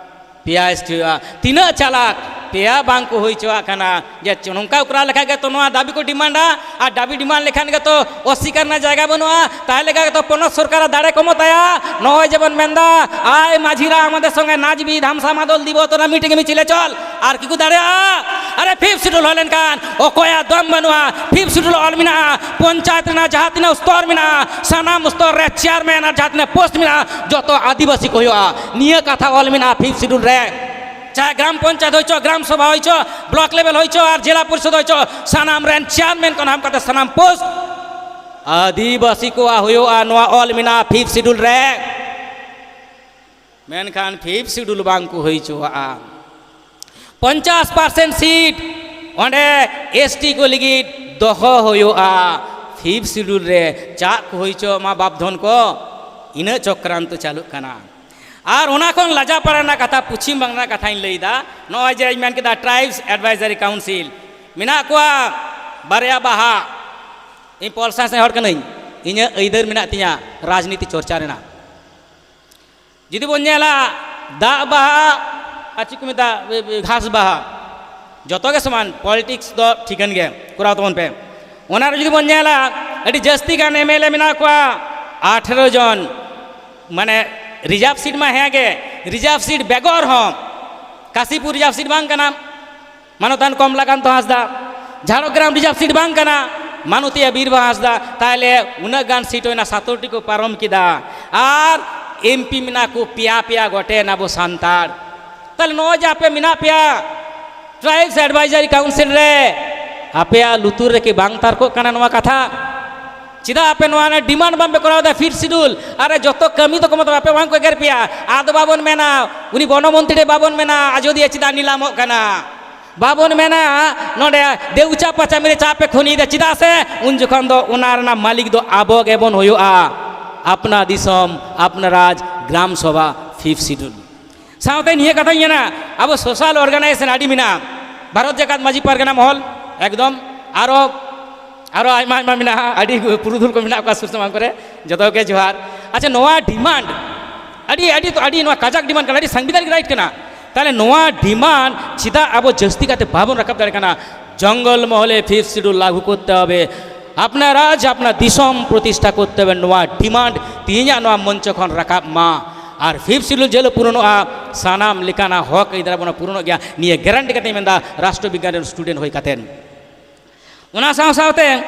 ᱯᱮᱭᱟ ᱮᱥ ᱴᱤ ᱦᱩᱭᱩᱜᱼᱟ᱾ ᱛᱤᱱᱟᱹᱜ ᱪᱟᱞᱟᱠ! ᱯᱮᱭᱟ ᱵᱟᱝ ᱠᱚ ᱦᱩᱭ ᱦᱚᱪᱚᱣᱟᱜ ᱠᱟᱱᱟ᱾ ᱡᱮ ᱪᱚ-, ᱱᱚᱝᱠᱟ ᱠᱚᱨᱟᱣ ᱞᱮᱠᱷᱟᱱ ᱜᱮ ᱛᱚ ᱱᱚᱣᱟ ᱫᱟᱹᱵᱤ ᱠᱚ ᱰᱤᱢᱟᱱᱰᱟ, ᱟᱨ ᱫᱟᱹᱵᱤ ᱰᱤᱢᱟᱱᱰ ᱞᱮᱠᱷᱟᱱ ᱜᱮ ᱛᱚ ᱚᱥᱥᱤᱠᱟᱨ ᱨᱮᱱᱟᱜ ᱡᱟᱭᱜᱟ ᱵᱟᱹᱱᱩᱜᱼᱟ᱾ ᱛᱟᱦᱞᱮ ᱠᱷᱟᱱ ᱜᱮ ᱛᱚ ᱯᱚᱱᱚᱛ ᱥᱚᱨᱠᱟᱨᱟᱜ ᱫᱟᱲᱮ ᱠᱚᱢᱚᱜ ᱛᱟᱭᱟ᱾ ᱱᱚᱜᱼᱚᱭ ᱡᱮᱵᱚᱱ ᱢᱮᱱᱫᱟ, "ᱟᱭ ᱢᱟᱹᱡᱷᱤ ᱨᱟ, ᱟᱢᱟᱫᱮᱨ ᱥᱚᱸᱜᱮ নাচবি, ধামসা মাদল দিব, তোরা মিটিংয়ে মিছিলে চল।" ᱟᱨ ᱠᱤᱠᱩ ᱫᱟᱲᱮᱭᱟᱜᱼᱟ? ᱟᱨᱮ, ᱯᱷᱤᱯᱛᱷ ᱥᱤᱰᱩᱞ ᱦᱩᱭ ᱞᱮᱱᱠᱷᱟᱱ ᱚᱠᱚᱭᱟᱜ ᱫᱚᱢ ᱵᱟᱹᱱᱩᱜᱼᱟ᱾ ᱯᱷᱤᱯᱛᱷ ᱥᱤᱰᱩᱞ ᱚᱞ ᱢᱮᱱᱟᱜᱼᱟ, ᱯᱚᱧᱪᱟᱭᱮᱛ ᱨᱮᱱᱟᱜ ᱡᱟᱦᱟᱸ ᱛᱤᱱᱟᱹᱜ ᱥᱛᱚᱨ ᱢᱮᱱᱟᱜᱼᱟ, ᱥᱟᱱᱟᱢ ᱥᱛᱚᱨ ᱨᱮ ᱪᱮᱭᱟᱨᱢᱮᱱ ᱟᱨ ᱡᱟᱦᱟᱸ ᱛᱤᱱᱟᱹᱜ ᱯᱳᱥᱴ ᱢᱮᱱᱟᱜᱼᱟ, ᱡᱚᱛᱚ ᱟᱹᱫᱤᱵᱟᱹᱥᱤ ᱠᱚ ᱦᱩᱭᱩᱜᱼᱟ᱾ ᱱᱤᱭᱟᱹ ᱠᱟᱛᱷᱟ ᱚᱞ ᱢᱮᱱᱟᱜᱼᱟ ᱯᱷᱤᱯᱛᱷ ᱥᱤᱰᱩᱞ ᱨᱮ᱾ ᱪᱟᱦᱮ ᱜᱨᱟᱢ ᱯᱚᱧᱪᱟᱭᱮᱛ ᱦᱩᱭ ᱪᱚ, ᱜᱨᱟᱢ ᱥᱚᱵᱷᱟ ᱦᱩᱭ ᱪᱚ, ᱵᱞᱚᱠ ᱞᱮᱵᱮᱞ ᱦᱩᱭ ᱪᱚ, ᱟᱨ ᱡᱮᱞᱟ ᱯᱚᱨᱤᱥᱚᱫ ᱦᱩᱭ ᱪᱚ, ᱥᱟᱱᱟᱢ ᱨᱮᱱ ᱪᱮᱭᱟᱨᱢᱮᱱ ᱠᱷᱚᱱ ᱮᱦᱚᱵ ᱠᱟᱛᱮ ᱥᱟᱱᱟᱢ ᱯᱳᱥᱴ ᱟᱹᱫᱤᱵᱟᱹᱥᱤ ᱠᱚᱣᱟᱜ ᱦᱩᱭᱩᱜᱼᱟ, ᱱᱚᱣᱟ ᱚᱞ ᱢᱮᱱᱟᱜᱼᱟ ᱯᱷᱤᱯᱛᱷ ᱥᱤᱰᱩᱞ ᱨᱮ᱾ ᱢᱮᱱᱠᱷᱟᱱ ᱯᱷᱤᱯᱛᱷ ᱥᱤᱰᱩᱞ ᱵᱟᱝ ᱠᱚ ᱦᱩᱭ ᱦᱚᱪᱚᱣᱟᱜᱼᱟ᱾ ᱯᱚᱧᱪᱟᱥ ᱯᱟᱨᱥᱮᱱᱴ ᱥᱤᱴ ᱚᱸᱰᱮ ᱮᱥ ᱴᱤ ᱠᱚ ᱞᱟᱹᱜᱤᱫ ᱫᱚᱦᱚ ᱦᱩᱭᱩᱜᱼᱟ᱾ ᱯᱷᱤᱯᱛᱷ ᱥᱤᱰᱩᱞ ᱨᱮ ᱪᱟᱜ ᱠᱚ ᱦᱩᱭ ᱦᱚᱪᱚ ᱢᱟ ᱵᱟᱯ ᱫᱷᱚᱱ ᱠᱚ, ᱤᱱᱟᱹᱜ ᱪᱚᱠᱨᱟᱱᱛᱚ ᱪᱟᱹᱞᱩᱜ ᱠᱟᱱᱟ᱾ ᱟᱨ ᱚᱱᱟ ᱠᱷᱚᱱ ᱞᱟᱡᱟ ᱯᱟᱲᱟ ᱨᱮᱱᱟᱜ ᱠᱟᱛᱷᱟ, ᱯᱚᱪᱷᱤᱢ ᱵᱟᱝᱞᱟ ᱨᱮᱱᱟᱜ ᱠᱟᱛᱷᱟᱧ ᱞᱟᱹᱭᱫᱟ᱾ ᱱᱚᱜᱼᱚᱭ ᱡᱮ ᱤᱧ ᱢᱮᱱ ᱠᱮᱫᱟ, Tribes Advisory Council ᱢᱮᱱᱟᱜ ᱠᱚᱣᱟ, ᱵᱟᱨᱭᱟ ᱵᱟᱦᱟ᱾ ᱤᱧ ᱯᱚᱞ ᱥᱟᱭᱮᱱᱥ ᱨᱮᱱ ᱦᱚᱲ ᱠᱟᱹᱱᱟᱹᱧ, ᱤᱧᱟᱹᱜ ᱟᱹᱭᱫᱟᱹᱨ ᱢᱮᱱᱟᱜ ᱛᱤᱧᱟᱹ ᱨᱟᱡᱽᱱᱤᱛᱤ ᱪᱚᱨᱪᱟ ᱨᱮᱱᱟᱜ᱾ ᱡᱩᱫᱤ ᱵᱚᱱ ᱧᱮᱞᱟ, ᱫᱟᱜ ᱵᱟᱦᱟ ᱟᱨ ᱪᱮᱫ ᱠᱚ ᱢᱮᱛᱟᱜᱼᱟ, ᱜᱷᱟᱥ ᱵᱟᱦᱟ, ᱡᱚᱛᱚ ᱜᱮ ᱥᱚᱢᱟᱱ, ᱯᱚᱞᱤᱴᱤᱠᱥ ᱫᱚ ᱴᱷᱤᱠᱟᱹᱱ ᱜᱮ, ᱠᱚᱨᱟᱣ ᱛᱟᱵᱚᱱ ᱯᱮ᱾ ᱚᱱᱟ ᱨᱮ ᱡᱩᱫᱤ ᱵᱚᱱ ᱧᱮᱞᱟ, ᱟᱹᱰᱤ ᱡᱟᱹᱥᱛᱤ ᱜᱟᱱ ᱮᱢ ᱮᱞ ᱮ ᱢᱮᱱᱟᱜ ᱠᱚᱣᱟ, ᱟᱴᱷᱮᱨᱚ ᱡᱚᱱ, ᱢᱟᱱᱮ ᱨᱤᱡᱟᱨᱵᱷ ᱥᱤᱴ ᱢᱟ ᱦᱮᱸ ᱜᱮ, ᱨᱤᱡᱟᱨᱵᱷ ᱥᱤᱴ ᱵᱮᱜᱚᱨ ᱦᱚᱸ, ᱠᱟᱥᱤᱯᱩᱨ ᱨᱤᱡᱟᱨᱵᱷ ᱥᱤᱴ ᱵᱟᱝ ᱠᱟᱱᱟ, ᱢᱟᱱᱚᱛᱟᱱ ᱠᱚᱢᱞᱟᱠᱟᱱᱛ ᱦᱟᱸᱥᱫᱟ, ᱡᱷᱟᱲᱜᱨᱟᱢ ᱨᱤᱡᱟᱨᱵᱷ ᱥᱤᱴ ᱵᱟᱝ ᱠᱟᱱᱟ, ᱢᱟᱱᱚᱛᱤᱭᱟ ᱵᱤᱨᱵᱟᱦᱟ ᱦᱟᱸᱥᱫᱟ, ᱛᱟᱦᱞᱮ ᱩᱱᱟᱹᱜ ᱜᱟᱱ ᱥᱤᱴ ᱦᱩᱭᱱᱟ, ᱥᱟᱛᱨᱚᱴᱤ ᱠᱚ ᱯᱟᱨᱚᱢ ᱠᱮᱫᱟ᱾ ᱟᱨ ᱮᱢ ᱯᱤ ᱢᱮᱱᱟᱜ ᱠᱚ ᱯᱮᱭᱟ ᱯᱮᱭᱟ ᱜᱚᱴᱮᱱ ᱟᱵᱚ ᱥᱟᱱᱛᱟᱲ᱾ ᱛᱟᱦᱞᱮ ᱱᱚᱜᱼᱚᱭ ᱡᱮ ᱟᱯᱮ ᱢᱮᱱᱟᱜ ᱯᱮᱭᱟ Tribes Advisory Council ᱨᱮ, ᱟᱯᱮᱭᱟᱜ ᱞᱩᱛᱩᱨ ᱨᱮᱠᱤ ᱵᱟᱝ ᱛᱟᱨᱠᱚᱜ ᱠᱟᱱᱟ ᱱᱚᱣᱟ ᱠᱟᱛᱷᱟ? ᱪᱮᱫᱟᱜ ᱟᱯᱮ ᱱᱚᱣᱟ ᱨᱮᱱᱟᱜ demand ᱵᱟᱝ ᱯᱮ ᱠᱚᱨᱟᱣ ᱮᱫᱟ? Fifth Schedule ᱟᱨ ᱡᱚᱛᱚ ᱠᱟᱹᱢᱤ ᱫᱚᱠᱚ ᱢᱚᱛᱞᱚᱵ ᱟᱯᱮ ᱵᱟᱝ ᱠᱚ ᱮᱜᱮᱨ ᱯᱮᱭᱟ? ᱟᱫᱚ ᱵᱟᱵᱚᱱ ᱢᱮᱱᱟ, ᱩᱱᱤ ᱵᱚᱱᱚ ᱢᱚᱱᱛᱨᱤ ᱴᱷᱮᱱ ᱵᱟᱵᱚᱱ ᱢᱮᱱᱟ ᱟᱡᱚᱫᱤᱭᱟᱹ ᱪᱮᱫᱟᱜ ᱱᱤᱞᱟᱢᱚᱜ ᱠᱟᱱᱟ, ᱵᱟᱵᱚᱱ ᱢᱮᱱᱟ ᱱᱚᱰᱮ ᱫᱮᱣᱪᱟ ᱯᱟᱪᱟᱢᱤ ᱨᱮ ᱪᱟ ᱯᱮ ᱠᱷᱚᱱᱤᱭᱮᱫᱟ᱾ ᱪᱮᱫᱟᱜ ᱥᱮ ᱩᱱ ᱡᱚᱠᱷᱚᱱ ᱫᱚ ᱚᱱᱟ ᱨᱮᱱᱟᱜ ᱢᱟᱹᱞᱤᱠ ᱫᱚ ᱟᱵᱚ ᱜᱮᱵᱚᱱ ᱦᱩᱭᱩᱜᱼᱟ᱾ ᱟᱯᱱᱟ ᱫᱤᱥᱚᱢ, ᱟᱯᱱᱟ ᱨᱟᱡᱽ, ᱜᱨᱟᱢ ᱥᱚᱵᱷᱟ, Fifth Schedule᱾ ᱥᱟᱶᱛᱮ ᱱᱤᱭᱟᱹ ᱠᱟᱛᱷᱟᱧ ᱢᱮᱱᱟ, ᱟᱵᱚ social organization ᱟᱹᱰᱤ ᱢᱮᱱᱟᱜᱼᱟ᱾ ᱵᱷᱟᱨᱚᱛ ᱡᱟᱠᱟᱛ ᱢᱟᱹᱡᱷᱤ ᱯᱟᱨᱜᱟᱱᱟ ᱢᱚᱦᱚᱞ, ᱮᱠᱫᱚᱢ ᱟᱨᱚ, ᱟᱨᱚ ᱟᱭᱢᱟ ᱟᱭᱢᱟ ᱢᱮᱱᱟᱜᱼᱟ, ᱟᱹᱰᱤ ᱯᱩᱨᱩᱫᱷᱩᱞ ᱠᱚ ᱢᱮᱱᱟᱜ ᱠᱚᱣᱟ ᱥᱩᱨ ᱥᱟᱢᱟᱝ ᱠᱚᱨᱮ, ᱡᱚᱛᱚ ᱜᱮ ᱡᱚᱦᱟᱨ᱾ ᱟᱪᱪᱷᱟ, ᱱᱚᱣᱟ demand ᱟᱹᱰᱤ, ᱟᱹᱰᱤ, ᱟᱹᱰᱤ ᱱᱚᱣᱟ ᱠᱟᱡᱟᱠ demand ᱠᱟᱱᱟ, ᱟᱹᱰᱤ ᱥᱟᱝᱵᱤᱫᱷᱟᱱᱤᱠ right ᱠᱟᱱᱟ᱾ ᱛᱟᱦᱞᱮ ᱱᱚᱣᱟ demand ᱪᱮᱫᱟᱜ ᱟᱵᱚ ᱡᱟᱹᱥᱛᱤ ᱠᱟᱛᱮ ᱵᱟᱵᱚᱱ ᱨᱟᱠᱟᱵ ᱫᱟᱲᱮᱭᱟᱜ ᱠᱟᱱᱟ? ᱡᱚᱝᱜᱚᱞ ᱢᱚᱦᱚᱞᱮ Fifth Schedule ᱞᱟᱹᱜᱩ ᱠᱚᱨᱛᱮ ᱦᱚᱵᱮ, ᱟᱯᱱᱟ ᱨᱟᱡᱽ ᱟᱯᱱᱟ ᱫᱤᱥᱚᱢ ᱯᱨᱚᱛᱤᱥᱴᱷᱟ ᱠᱚᱨᱛᱮ ᱦᱚᱵᱮ, ᱱᱚᱣᱟ demand ᱛᱮᱦᱮᱧᱟᱜ ᱱᱚᱣᱟ ᱢᱚᱧᱪᱚ ᱠᱷᱚᱱ ᱨᱟᱠᱟᱵ ᱢᱟ᱾ ᱟᱨ Fifth Schedule ᱡᱮ ᱦᱤᱞᱳᱜ ᱯᱩᱨᱚᱱᱚᱜᱼᱟ, ᱥᱟᱱᱟᱢ ᱞᱮᱠᱟᱱᱟᱜ ᱦᱚᱠ ᱟᱹᱭᱫᱟᱨ ᱵᱚᱱ ᱯᱩᱨᱚᱱᱚᱜ ᱜᱮᱭᱟ, ᱱᱤᱭᱟᱹ guarantee ᱠᱟᱛᱮᱧ ᱢᱮᱱᱫᱟ, ᱨᱟᱥᱴᱨᱚ ᱵᱤᱜᱽᱜᱟᱱ ᱨᱮᱱ student ᱦᱩᱭ ᱠᱟᱛᱮ᱾ ᱚᱱᱟ ᱥᱟᱶ ᱥᱟᱶᱛᱮ